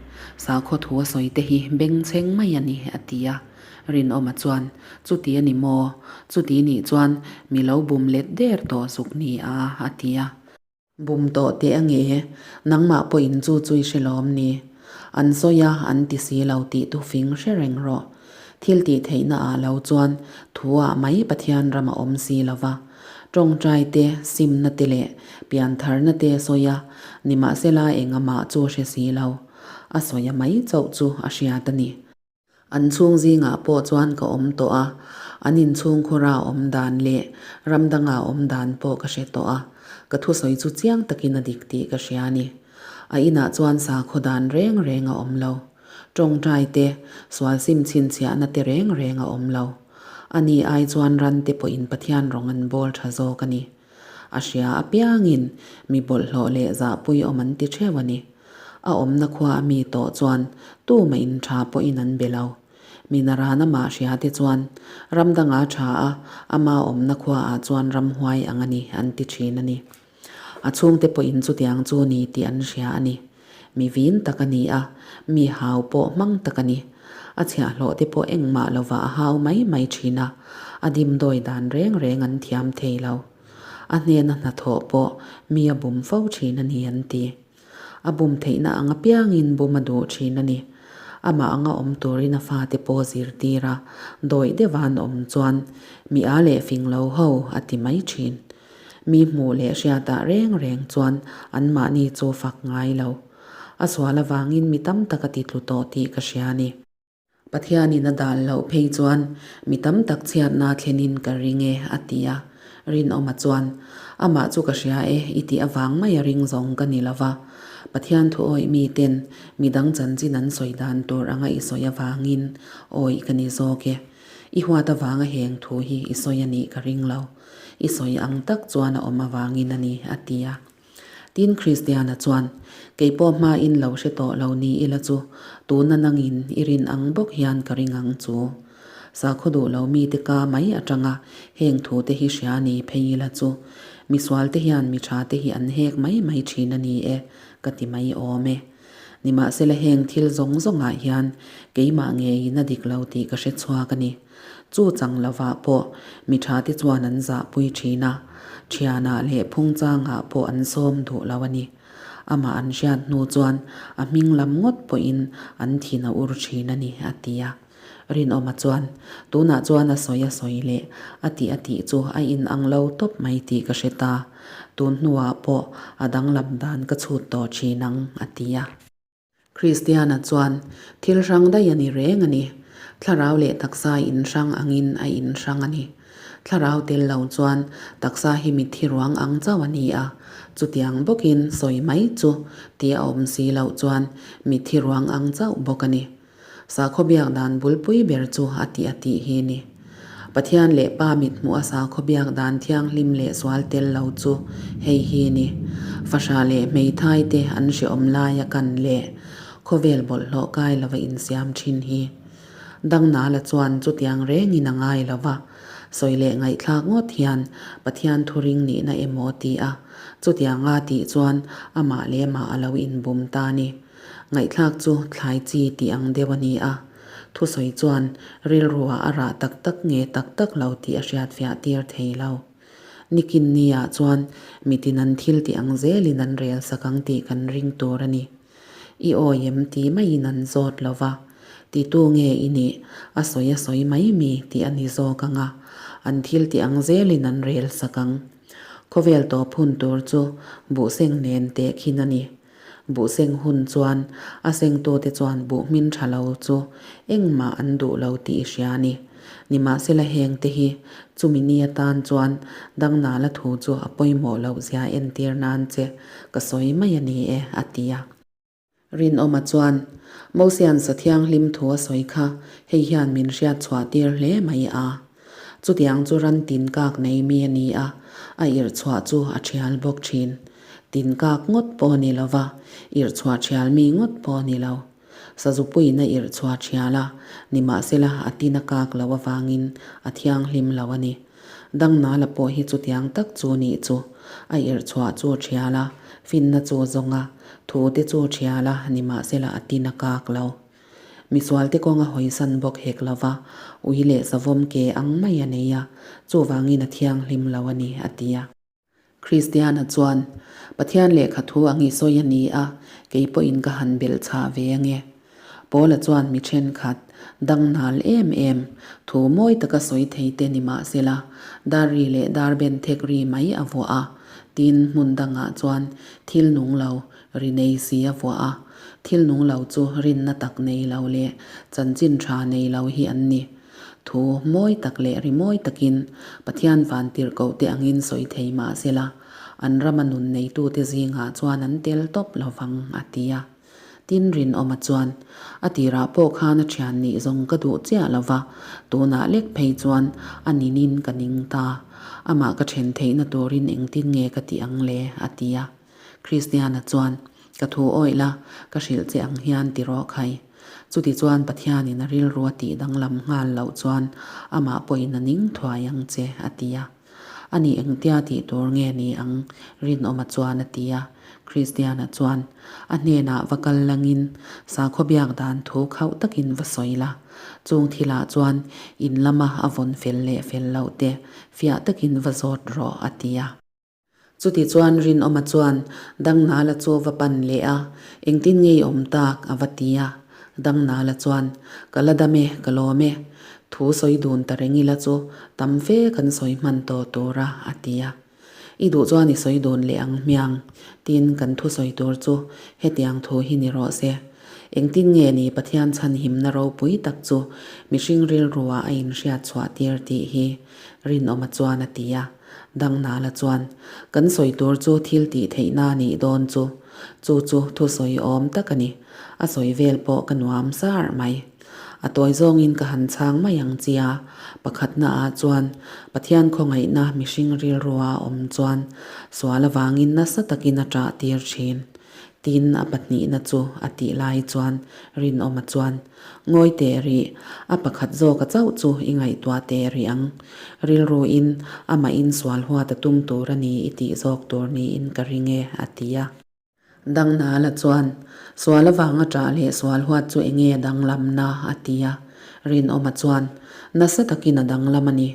Sakhaw thu a sawi te hi bengchheng mai a ni, a ti a. Rinawma chuan, Chuti a ni maw? Chuti nih chuan mi lo bum let der tawh zuk ni a, a ti a. Bum tawh teh a nge, nangmah pawhin chu chu i hre lawm ni. An sawi a, an ti si lo tih tu fing hre reng rawh. Thil tih theihna ah lo chuan thu ah mai Pathian ram a awm si lo va. Tawngtai te, simna te leh piantharna te sawi a, nimahsela engamah chu hre si lo. A sawi a mai chauh chu a hriat a ni. An chhung zingah pawh chuan ka awm tawh a, an inchhungkhura awm dan leh ram danga awm dan pawh ka hre tawh a, ka thusawi chu chiang takin a dik tih ka hria a ni. A inah chuan sakhaw dan reng reng a awm lo. Tawngtai te, sual sim chhinchhiahna te reng reng a awm lo. Ani ai chuan ran te pawhin Pathian rawng an bawl tha zawk a ni. A hria apiangin mi bawlhhlawh leh zahpui awm an ti theuh a ni. A awmna khua a mi tawh chuan tumah in tha pawhin an be lo. Mi naran amah hria te chuan ram danga tha a, ama awmna khua ah chuan ramhuai ang a ni an ti thin a ni. A chhungte pawhin chutiang chu ni tih an hria a ni. Mi vin tak a ni a, mi hau pawh hmang tak a ni. A chhiahhlawh te pawh engmah lovah a hau mai mai thin a, a dimdawi dan reng reng an thiam thei lo. A hnena hnathawh pawh mi a bum fo thin a ni an ti. A bum theihna ang apiangin bum a duh thin a ni. Amah anga awm turin a fate pawh zirtir a, dawih deuha an awm chuan mi a leh fing lo ho a ti mai thin. Mi hmuh leh hriatah reng reng chuan anmahni chu fak ngai lo. A sual avangin mi tam tak a ti tlu tawh tih ka hria a ni. Pathianin a dal loh phei chuan mi tam tak chhiatna thlenin ka ring e, a ti a. Rinawma chuan, Amah chu ka hria e, i tih avang mai a ring zawng ka ni lo va. Pathian thu awih miten mi dang chanchin an sawi dan tur anga i sawi avangin awih ka ni zawk e. I huat avanga heng thu hi i sawi a nih ka ring lo. I sawi ang tak chuan a awm avangin a ni, a ti a. Tin, Kristiana chuan, Kei pawh hmain lo hre tawh lo ni ila chu, tuna nangin i rin ang bawk hian ka ring ang chu. Sakhaw duh lo mite ka mai atanga heng thute hi hria ni phei ila chu, misualte hian mi thate hi an hek mai mai thin a ni e, ka ti mai awm e. Nimahsela heng thil zawng zawngah hian keimah ngeiin a dik lo tih ka hre chhuak a ni. Chu chang lovah pawh mi thate chuan an zahpui thin a, thianah leh phungchangah pawh an sawm duh lo a ni. Amah an hriat hnu chuan a hming lam ngawt pawhin an thin a ur thin a ni, a ti a. Rinawma chuan, Tunah chuan a sawi a sawi leh a tih a tih chu a inang lo tawp mai tih ka hre ta. Tun hnuah pawh a danglam dan ka chhut tawh thin ang, a ti a. Kristiana chuan thil hrang daih a ni reng a ni. Thlarau leh taksa inhrang angin a inhrang a ni. Thlarau tel lo chuan taksa hi mitthi ruang ang chauh a ni a, chutiang bawkin sawi mai chu tih a awm si loh chuan mitthi ruang ang chauh bawk a ni. Sakhaw biak dan bulpui ber chu a tih a tih hi ni. Pathian leh Pa mithmuh a sakhaw biak dan thianghlim leh sual tel lo chu hei hi ni. Fahrah leh hmeithai te an hreawm laia kan leh khawvel bawlhhlawh kai lova insiam thin hi. Dangnala chuan chutiang rengin a ngai lo va, sawi leh ngaihthlak ngawt hian Pathian thuring nihna emaw ti a, chutianga tih chuan amah leh mah a lo inbum ta ni. Ngaihthlak chu thlai chi tih ang deuh a ni a, thusawi chuan rilruah a rah tak tak nge tak tak lo tih a hriatfiah tir thei lo. Nikin niah chuan mitin an thil tih ang zelin an rel sak ang tih kan ring tur a ni. I awi em ti maiin an zawt lo va, titu nge i nih, a sawi a sawi mai mi tih a ni zawk ang a, an thil tih ang zelin an rel sak ang. Khawvel tawp hun tur chu buhseng nen tehkhin a ni. Buhseng hun chuan a sengtute chuan buh hmin tha lo chu engmah an duh lo tih i hria a ni. Nimahsela hengte hi chumi ni atan chuan dangnala thu chu a pawimawh loh zia entir nan che ka sawi mai a ni e, a ti a. Rinawma chuan Mosian sa thianghlim thu a sawi kha hei hian min hriat chhuah tir hle mai a. Chutiang chu ran tin kak nei mi a ni a, a irh chhuah chu a thial bawk thin. Tin kak ngawt pawh a ni lo va, irh chhuah thial mi ngawt pawh a ni lo. Sazupuiin a irh chhuah thial a, nimahsela a tin a kak loh avangin a thianghlim lo a ni. Dangnala pawh hi chutiang tak chu nih chu, a irh chhuah chu thial a, finna chu zawng a, thu te chu thial a, nimahsela a tin a kak lo. Misualte kawnga hawisan bawk hek lo va, ui leh savawm ke ang mai a nei a, chuvangin a thianghlim lo a ni, a ti a. Kristiana chuan, Pathian lehkha thu ang i sawi a ni a, kei pawhin ka han belh chhah ve ange. Paula chuan mi thenkhat, dangnal em em, thu mawi taka sawi thei te ni mah sela, dar ri leh dar ben thek ri mai a vuah a, tin hmun dangah chuan thil nung lo ri nei si a vuah a. Thil nung lo chu rinna tak nei lo leh chanchin tha nei lo hi an ni. Thu mawi tak leh ri mawi takin Pathian vantirhkoh te angin sawi thei mah sela, an rama nun neitute zingah chuan an tel tawp lo vang, a ti a. Tin Rinawma chuan, A tirah pawh khan a thian nih zawng ka duh chiah lo va, tunah lek phei chuan a ninin ka ning ta. Amah ka then theihna turin engtin nge ka tih ang le? a ti a. Kristiana chuan, Ka thu awih la, ka hrilh che ang hian ti rawh khai. Chuti chuan Pathianin a rilru a tih danglam nghal loh chuan amah pawhin a ning thuai ang che, a ti a. A nih engtia tih tur nge ni ang? Rinawma chuan a ti a. Kristiana chuan, A hnenah va kal langin sakhaw biak dan thu khauh takin va sawi la. Chung thilah chuan in lama a vawn fel leh fel loh te fiah takin va zawt rawh, a ti a. Chuti chuan Rinawma chuan Dangnala chu va pan leh a, Engtin nge i awm tak? a va ti a. Dangnala chuan, Ka la dam e, ka lawm e. Thu sawi dun ta reng ila chu tam fe kan sawi hman tawh tur a, a ti a. I duh chuan i sawi dun leh ang hmiang, tin kan thu sawi tur chu hetiang thu hi ni rawh se. Engtin nge ni Pathian chhanhimna ropui tak chu mihring rilruah a inhriat chhuah tir tih hi? Rinawma chuan a ti a. Dangnala chuan, Kan sawi tur chu thil tih theihna a nih dawn chu. Chu chu thusawi awm tak a ni. A sawi vel pawh ka nuam sar mai. A tawi zawngin ka han chhang mai ang chia. Pakhatna ah chuan, Pathian khawngaihna mihring rilrua a awm chuan sual avangin nasa takin a ṭah tir ṭhin. Tin, a pahnihna chu a tih lai chuan Rinawma chuan, Ngawi teh rih, a pakhat zawka chauh chu i ngaihtuah teh rih ang. Rilruin amahin sual huat a tum tur a ni i tih zawk tur niin ka ring e, a ti a. Dangnala chuan, Sual avanga ṭah leh sual huat chu enge danglamna? a ti a. Rinawma chuan, Nasa takin a danglam a ni.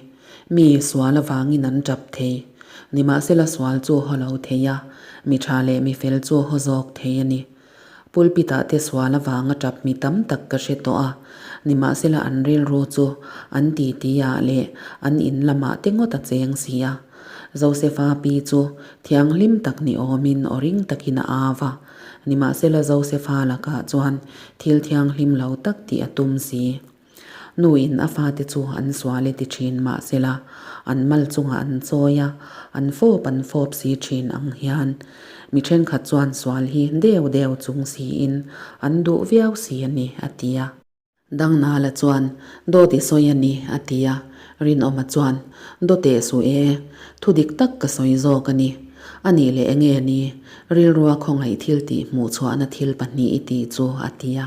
Mi sual avangin an ṭap thei. Nimahsela sual chu haw lo thei a, mi ṭha leh mi fel chu haw zawk thei a ni. Pulpit-ah te sual avanga ṭap mi tam tak ka hre tawh a, nimahsela an rilru chu an titi-ah leh an in lamah te ngawt a cheng si a. Josefa pi chu thianghlim tak ni awmin aw ring takin a au a, nimahsela Josefa lakah chuan thil thianghlim lo tak tih a tum si. Nuin a fate chu an sual e ti thin mahsela, an mal chungah an chawi a, an fawp an fawp si thin ang hian mi thenkhat chuan sual hi deuh deuh chung siin an duh viau si a ni, a ti a. Dangnala chuan, Dawt i sawi a ni, a ti a. Rinawma chuan, Daw teh suh e, thu dik tak ka sawi zawk a ni. A nih leh enge ni, rilrua khawngaih thil tih hmuhchhuahna thil pahnih i tih chu, a ti a.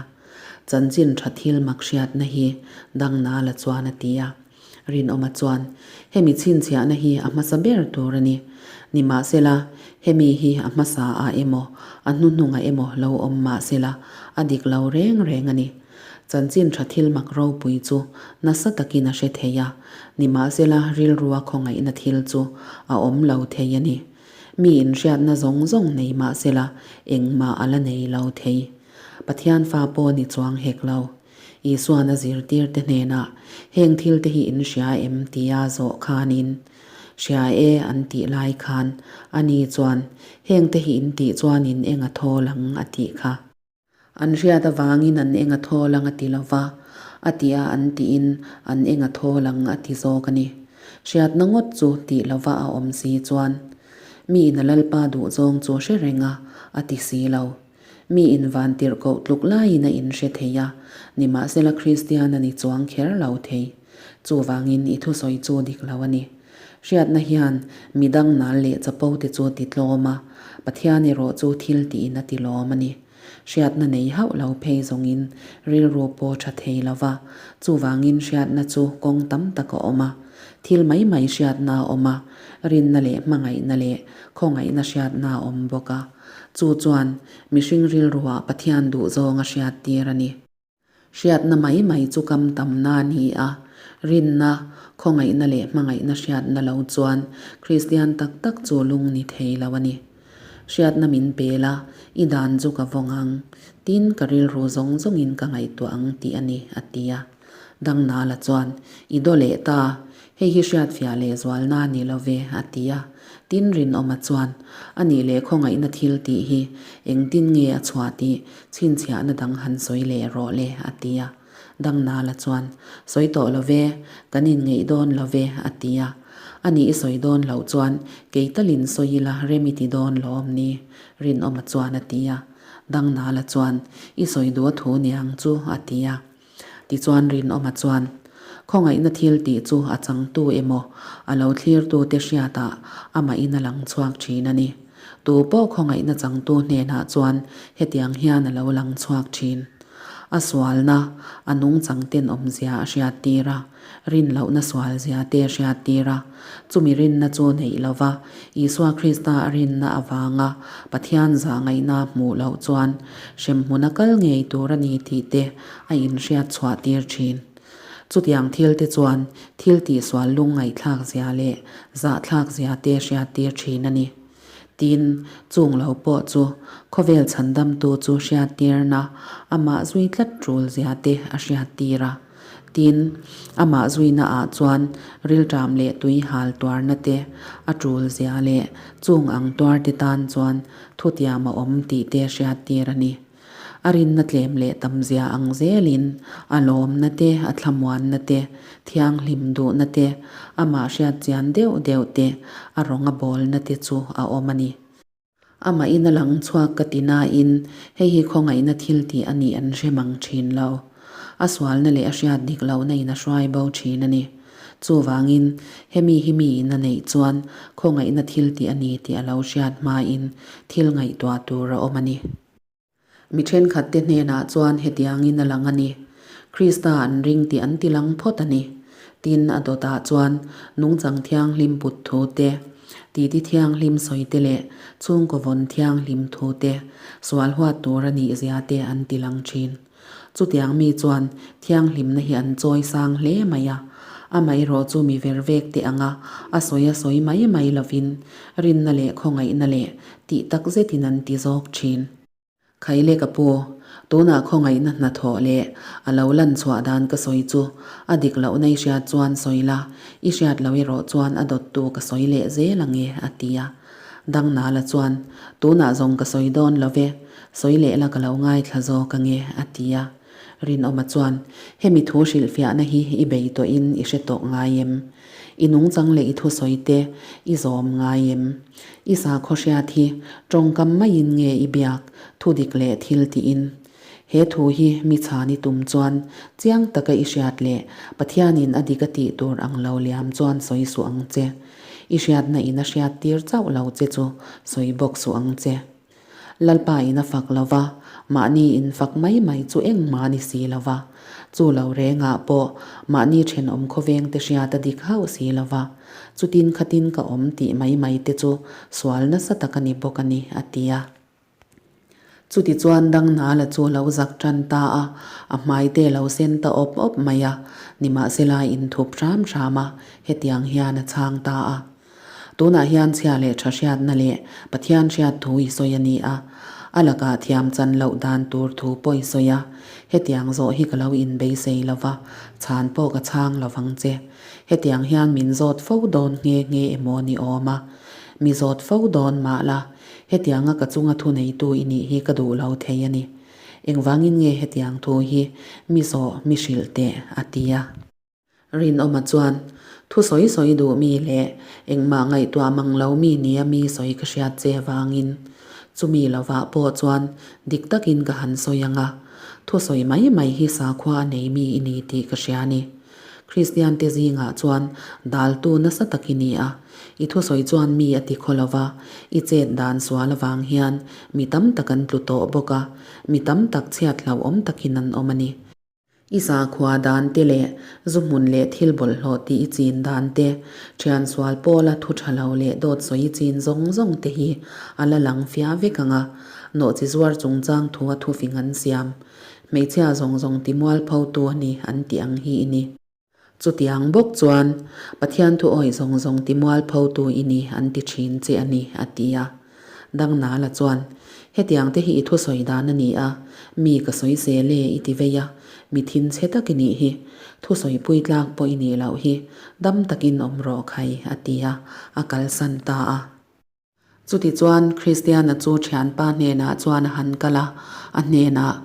Chanchin tha thil mak hriatna hi Dangnala chuan a ti a. Rinawma chuan, Hemi chhinchhiahna hi a hmasa ber tur a ni. Nimahsela, hemi hi a hmasa ah emaw, a hnuhnungah emaw lo awm mahsela, a dik lo reng reng a ni. Chanchin tha thil mak ropui chu nasa takin a hre thei a, nimahsela rilrua khawngaihna thil chu a awm lo thei a ni. Mi inhriatna zawng zawng nei mahsela engmah a la nei lo thei. Pathian fa pawh ni chuang hek lo. Isuan a zirtirte hnenah, Heng thilte hi in hria em? tia zawh khanin, Hria e an tih lai khan, ani chuan, Hengte hi in tih chuan in eng a thawl ang a tih kha. An hriat avangin an eng a thawl ang a ti lo va, a tia an tiin an eng a thawl ang a ti zawk a ni. Hriatna ngawt chu tih lova a awm si chuan, Mi in a Lalpa duhzawng chu hre reng a, a ti si lo. Mi in van tirhkoh tluk laiin a inhre thei a, nimahsela Kristian a ni chuang kher lo thei. Chuvangin i thusawi chu dik lo a ni. Hriatna hian mi dang nal leh chapo te chu ti tlawm a, Pathian erawh chu thil tiin a ti lawm a ni. Hriatna nei hauh lo phei zawngin rilru pawh tha thei lo va, chuvangin hriatna chu kawng tam tak a awm a. Thil mai mai hriatna a awm a, rinna leh hmangaihna leh khawngaihna hriatna a awm bawk a. Chu chuan mihring rilruah Pathian duhzawng a hriattir a ni. Hriatna mai mai chu kam tamna a ni a. Rinna, khawngaihna leh hmangaihna hriatna lo chuan Kristian tak tak chu lung ni thei lo a ni. Hriatna min pe la, i dan chu ka vawng ang. Tin, ka rilru zawng zawngin ka ngaihtuah ang tih a ni, a ti a. Dangnala chuan, I daw leh ta, hei hi hriatfiah leh zualna ni lo ve, a ti a. Tin, Rinawma chuan, A nih leh khawngaihna thil tih hi engtin nge a chhuah tih chhinchhiahna dang han sawi leh rawh le, a ti a. Dangnala chuan, Sawi tawh lo ve, kan inngeih dawn lo ve, a ti a. A nih i sawi dawn loh chuan kei talin sawi ila rem i ti dawn lawm ni? Rinawma chuan a ti a. Dangnala chuan, I sawi duh a thu niang chu, a ti a. Tichuan Rinawma chuan, Khawngaihna thil tih chu a changtu emaw, a lo thlirtute hriatah amahin a lang chhuak thin a ni. Tu pawh khawngaihna changtu hnenah chuan hetiang hian a lo lang chhuak thin. A sualna, a nungchang tenawmzia a hriattir a, rinlohna sualzia te a hriattir a. Chumi rinna chu neih lova, Isua Krista a rinna avanga Pathian zahngaihna hmuh loh chuan hremhmun a kal ngei tur a ni tih te a inhriat chhuahtir thin. Chutiang thil te chuan thil tihsual lungngaihthlakzia leh zahthlakzia te hriattir thin a ni. Tin, chung lo pawh chu khawvel chhandamtu chu hriattirna amah zui tlat tul zia te a hriattir a. Tin, amah zuina ah chuan rilṭam leh tui hal tuarna te a tul zia leh chung ang tuar te tan chuan thutiam a awm tih te hriattir a ni. A rinna tlem leh tam zia ang zelin a lawmna te, a thlamuanna te, thianghlim duhna te, amah hriat chian deuh deuh te, a rawng a bawlna te chu a awm a ni. Amahin a lang chhuak ka ti nain hei hi khawngaihna thil tih a nih an hre mang thin lo. A sualna leh a hriat dik lohna in a hruai bo thin a ni. Chuvangin, hemi hi miin a neih chuan khawngaihna thil tih a ni tih a lo hriat hmain thil ngaihtuah tur a awm a ni. Mi thenkhatte hnenah chuan hetiangin a lang a ni, Krista an ring tih an ti lang phawt a ni. Tin, a dawtah chuan nungchang thianghlim put thu te, titi thianghlim sawi te leh chhungkaw vawn thianghlim thu te, sual huat tur a nih zia te an ti lang thin. Chutiang mi chuan thianghlimna hi an chawi sang hle mai a, amaherawh chu mi ver vek teh anga a sawi a sawi mai mai lovin rinna leh khawngaihna leh tih tak zetin an ti zawk thin. Khaile ka pu, tunah khawngaihna hnathawh leh a lo lan chhuah dan ka sawi chu a dik lohna i hriat chuan sawi la, i hriat loh erawh chuan a dawttu ka sawi leh zel ang e, a ti a. Dangnala chuan, Tunah zawng ka sawi dawn lo ve, sawi leh la ka lo ngaithla zawk ange, a ti a. Rinawma chuan, Hemi thu hrilhfiahna hi i bei tawhin i hre tawh ngai em? I nungchang leh i thusawi te i zawm ngai em? I sakhaw hriat hi tawngkam maiin nge i biak thudik leh thil tiin? He thu hi mi chhan i tum chuan chiang taka i hriat leh Pathianin a dik a tih tur ang lo liam chuan sawi suh ang che. I hriatna in a hriat tir chauh lo che chu sawi bawk suh ang che. Lalpa in a fak lo va, mahni in fak mai mai chu engmah ni si lo va. Chu lo rengah pawh mahni thenawm khawveng te hriat a dik hauh si lo va, chutin khatin ka awm tih mai mai te chu sual nasa tak a ni bawk a ni, a ti a. Chutichuan Dangnala chu a lo zak tan ta a, a hmaite a lo sen ta awp awp mai a, nimahsela a inthup hram hram a, hetiang hian a chhang ta a. Tunah hian chhia leh tha hriatna leh Pathian hriat thu i sawi a ni a, a lakah thiam chan loh dan tur thu pawh i sawi a, hetiang zawh hi ka lo inbeisei lo va, chhan pawh ka chhang lo vang che. Hetiang hian min zawt fo dawn nghe nghe emaw ni awm a, mi zawt fo dawn mah la, Hetianga ka chunga thu neitu i nih hi ka duh lo thei a ni. Engvangin nge hetiang thu hi mi zawh mi hrilh teh? a ti a. Rinawma chuan, Thu sawi sawi duh mi leh engmah ngaihtuah mang lo mi nia mi sawi ka hriat che vangin chumi lovah pawh chuan dik takin ka han sawi ang a, thu sawi mai mai hi sakhua a nei mi i ni tih ka hria a ni. Kristiante zingah chuan daltu nasa tak i ni a, i thusawi chuan mi a ti khaw lo va, i chet dan sual avang hian mi tam tak an tlu tawh bawk a, mi tam tak chhiat hlauhawm takin an awm a ni. I sakhua dan te leh zu hmun leh thil bawlhhlawh tih i chin dan te, thian sual pawla thu tha lo leh dawt sawi i chin zawng zawng te hi a la lang fiah vek ang a, nawhchi zuar chungchang thu a thufing an siam. Hmeichhia zawng zawng ti mualpho tu a ni an tih ang hi i ni. Chutiang bawk chuan, Pathian thu awih zawng zawng ti mualphotu i ni an ti thin che a ni, a ti a. Dangnala chuan, Hetiang te hi i thusawi dan a ni a, mi ka sawi zel e i ti vei a, mi thinchhe tak i nih hi, thusawi pui tlak pawh i nih loh hi, dam takin awm rawh khai, a ti a, a kalsan ta a. Chutichuan, Kristiana chu thianpa hnenah chuan a han kal a, a hnenah,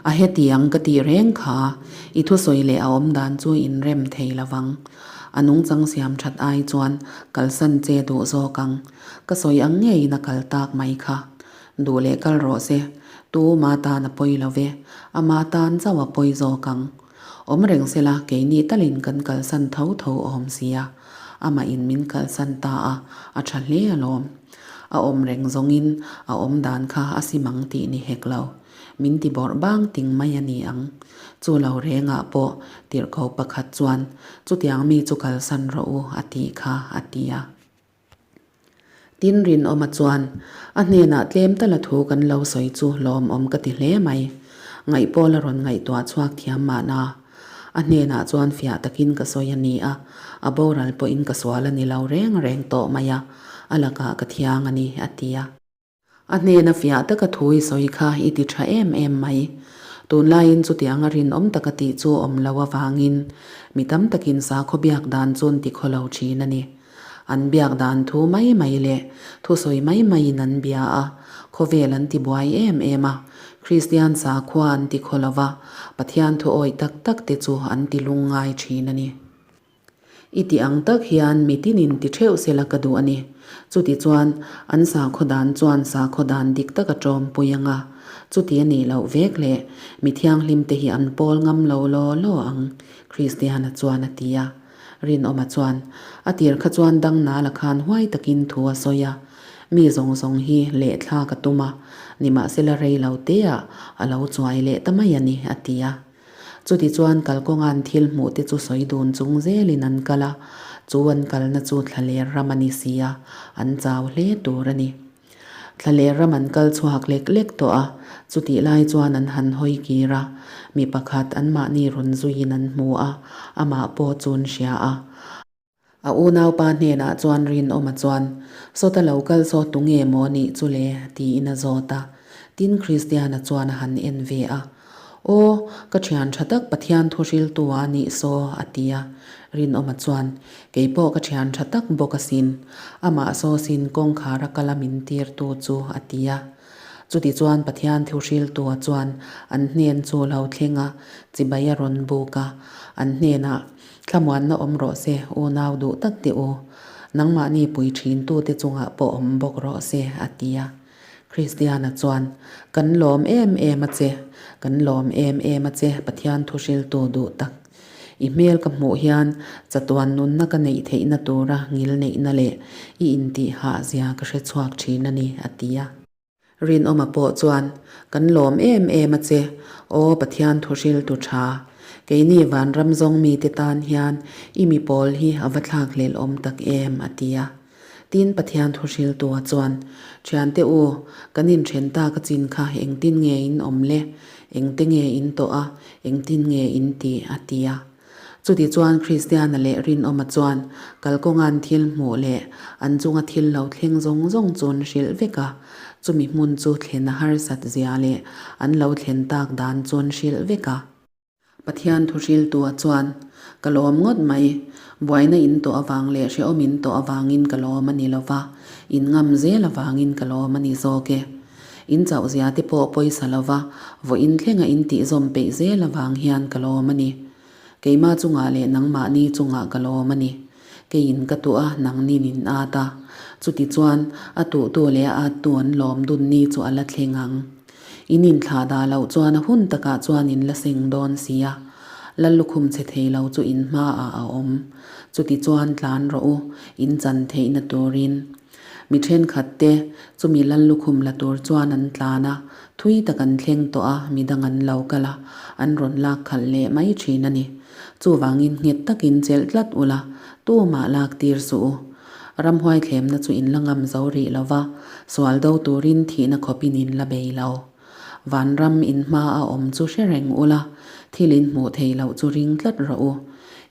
A hetiang ka tih reng kha, i thusawi leh a awm dan chu inrem thei lo vang. A nungchang siam that ai chuan kalsan che duh zawk ang. Ka sawi ang ngeiin a kal tak mai kha. Duh leh kal rawh se, tu ma tan a pawi lo ve, ama tan chauh a pawi zawk ang. Awm reng sela keini talin kan kalsan tho tho awm sia. Amah in min kalsan ta a, a tha hle alawm. A awm reng zawngin a awm dan kha a simang tih ni hek lo. Min ti bawrh bang ting mai a ni ang. Chu lo rengah pawh tirhko pakhat chuan chutiang mi chu kalsan rawh u a tih kha a ti a. Tin Rinawma chuan, A hnenah tlem tala thu kan lo sawi chu lawmawm ka ti hle mai. Ngaih pawl a rawn ngaihtuah chhuak thiam mahna. A hnenah chuan fiah takin ka sawi a ni a, a boral pawhin ka sual a ni lo reng reng tawh mai a, a lakah ka thiang a ni, a ti a. A hnena fiah taka thu i sawi kha i ti tha em em mai. Tunlaiin chutianga rinawm taka tih chu awm lo avangin mi tam takin sakhaw biak dan chu an ti khaw lo thin a ni. An biak dan thu mai mai leh thusawi mai maiin an bia a, khawvel an ti buai em em a, Kristian sakhua an ti khaw lo va, Pathian thu awih tak tak te chu an ti lungngai thin a ni. I tih ang tak hian mi tinin ti theuh sela ka duh a ni. Chuti chuan an sakhaw dan chuan sakhaw dan dik tak a tawmpui ang a, chuti a nih loh vek leh mi thianghlim te hi an pawl ngam lo law law ang, Kristiana chuan a ti a. Rinawma chuan, A tir kha chuan Dangnala khan huai takin thu a sawi a, mi zawng zawng hi lehthlak a tum a, nimahsela rei lo teah a lo chuai leh ta mai a ni, a ti a. Chutichuan kalkawnga'n thil hmuh te chu sawi dun chung zelin an kal a, chu an kalna chu thlaler ram a ni si a, an chau hle tur a ni. Thlaler ram an kal chhuak lek lek tawh a, chutih lai chuan an han hawi kir a, mi pakhat anmahni rawn zuiin an hmu a, amah pawh chu an hria a. A unaupa hnenah chuan Rinawma chuan, Sawta lo kal saw tu nge maw nih chu le? tiin a zawt a. Tin, Kristiana chuan a han en ve a. Aw, ka thian tha tak Pathian thu hriltu a nih saw, a ti a. Rinawma chuan, Kei pawh ka thian tha tak bawk asin. Amah saw sin kawngkhar a kal a min tirtu chu, a ti a. Chutichuan Pathian thu hriltua chuan an hnen chu lo thleng a, chibai a rawn buk a. An hnenah, Thlamuanna awm rawh se, unau duh tak teh u. Nangmahni pui thintute chungah pawh awm bawk rawh se, a ti a. Kristiana chuan, Kan lawm em em a che, kan lawm em em a che, Pathian thu hriltu duh tak. I hmel ka hmuh hian chatuan nunna ka neih theihna tura ngil neihna leh i intih hahzia ka hre chhuak thin a ni, a ti a. Rinawma pawh chuan, Kan lawm em em a che, aw Pathian thu hriltu tha. Keini vanram zawng mite tan hian i mi pawl hi a va thlak hlel awm tak em, a ti a. Tin, Pathian thu hriltua chuan, Thiante u, kan inthen tak a chin kha engtin nge in awm le? Engte nge in tawh a? Engtin nge in tih? a ti a. Chuti chuan Kristiana leh Rinawma chuan kalkawnga'n thil hmuh leh an chunga thil lo thleng zawng zawng chu an hrilh vek a, chumi hmun chu thlen a harsat zia leh an lo thlen tak dan chu an hrilh vek a. Pathian thu hriltua chuan, Ka lawm ngawt mai, buaina in tawh avang leh hrehawm in tawh avangin ka lawm a ni lo va, in ngam zel avangin ka lawm a ni zawk e. In chauh zia te pawh pawisa lo va, vawiin thlenga in tihzawm peih zel avang hian ka lawm a ni. Keimah chungah leh nangmahni chungah ka lawm a ni. Keiin ka tuh a, nangnin in at a. Chutichuan, a tuhtu leh a attu an lawm dun ni chu a la thleng ang. In inthlah dah loh chuan a hun takah chuan in la seng dawn si a. Lal lukhum che thei lo chu in hmaah a awm. Chutichuan tlan rawh u, in chan theihna turin. Mi thenkhat te chumi lal lukhum la tur chuan an tlan a, thui tak an thleng tawh a, mi dang an lo kal a, an rawn lak khalh leh mai thin a ni. Chuvangin nghet takin chelh tlat ula, tumah lak tir suh u. Ramhuai thlemna chu in la ngam zo rih lo va, sual do turin thihna khawpin in la bei lo. Vanram in hma a awm chu hre reng ula, thil in hmuh thei loh chu ring tlat rawh u.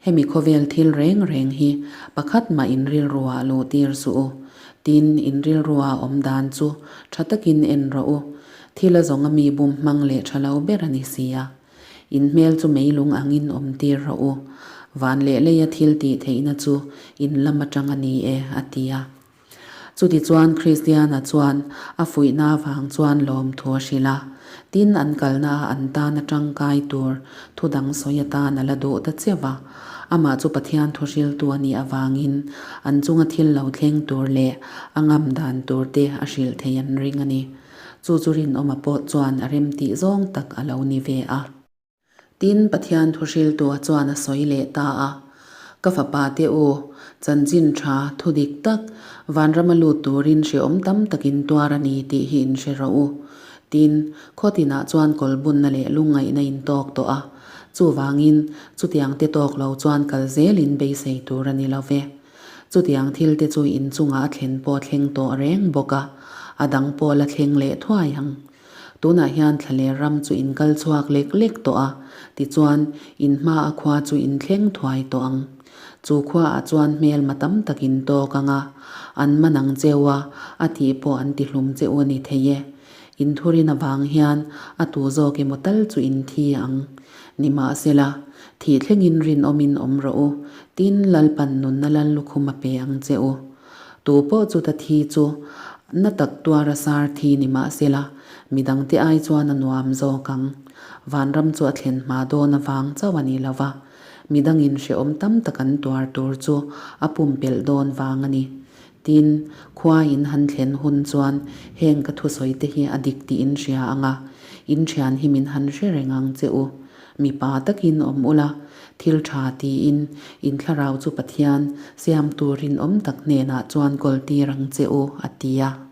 Hemi khawvel thil reng reng hi pakhat mah in rilruah luh tir suh u. Tin, in rilrua awm dan chu tha takin en rawh u. Thil a zawnga mi bum hmang leh tha lo ber a ni si a. In hmel chu meilung angin awm tir rawh u. Van leh leia thil tih theihna chu in lam atang a ni e, a ti a. Chutichuan Kristiana chuan a fuihna avang chuan lawmthu a hrilh a, tin an kalna a an tan a tangkai tur thu dang sawi atan a la duh ta cheuh va. Amah chu Pathian thu hriltu a nih avangin an chunga thil lo thleng tur leh a ngam dan tur te a hrilh thei an ring a ni. Chu chu rinawma pawh chuan a remtih zawng tak a lo ni ve a. Tin, Pathian thuhriltua chuan a sawi leh ta a, Ka fapa te u, chanchin tha, thu dik tak, vanrama lut turin hrehawm tam takin tuar a ni tih hi in hre rawh u. Tin, khaw tinah chuan kawlbunna leh lungngaihna in tawk tawh a, chuvangin chutiang te tawk lo chuan kal zelin beisei tur a ni lo ve. Chutiang thil te chu in chungah a thlen pawh thleng tawh reng bawk a, a dang pawh la thleng leh thuai ang. Tunah hian thlaler ram chu in kal chhuak lek lek tawh a, tichuan in hmaa khua chu in thleng thuai tawh ang. Chu khuaah chuan hmelma tam tak in tawk ang a, an man ang cheu a, a tih pawh an ti hlum che u a ni thei e. In thurin avang hian a tu zawk emaw tal chu in thi ang. Nimahsela, thih thlengin rinawmin awm rawh u, tin Lalpan nunna lal lukhum a pe ang che u. Tu pawh chu ta thi chu na tak tuara sar thi ni mahsela, midangte ai chuan a nuam zawk ang. Vanram chu a thlen hma dawn avang chauh a ni lo va, midangin hrehawm tam tak an tuar tur chu a pumpelh dawn vang a ni. Tin, khua in han thlen hun chuan heng ka thusawi te hi a dik tih in hria ang a, in thian hi min han hre reng ang che u. Mipa takin awm ula, thil tha tiin in thlarau chu Pathian siamtu rinawm tak hnenah chuan kawltir ang che u, a ti a.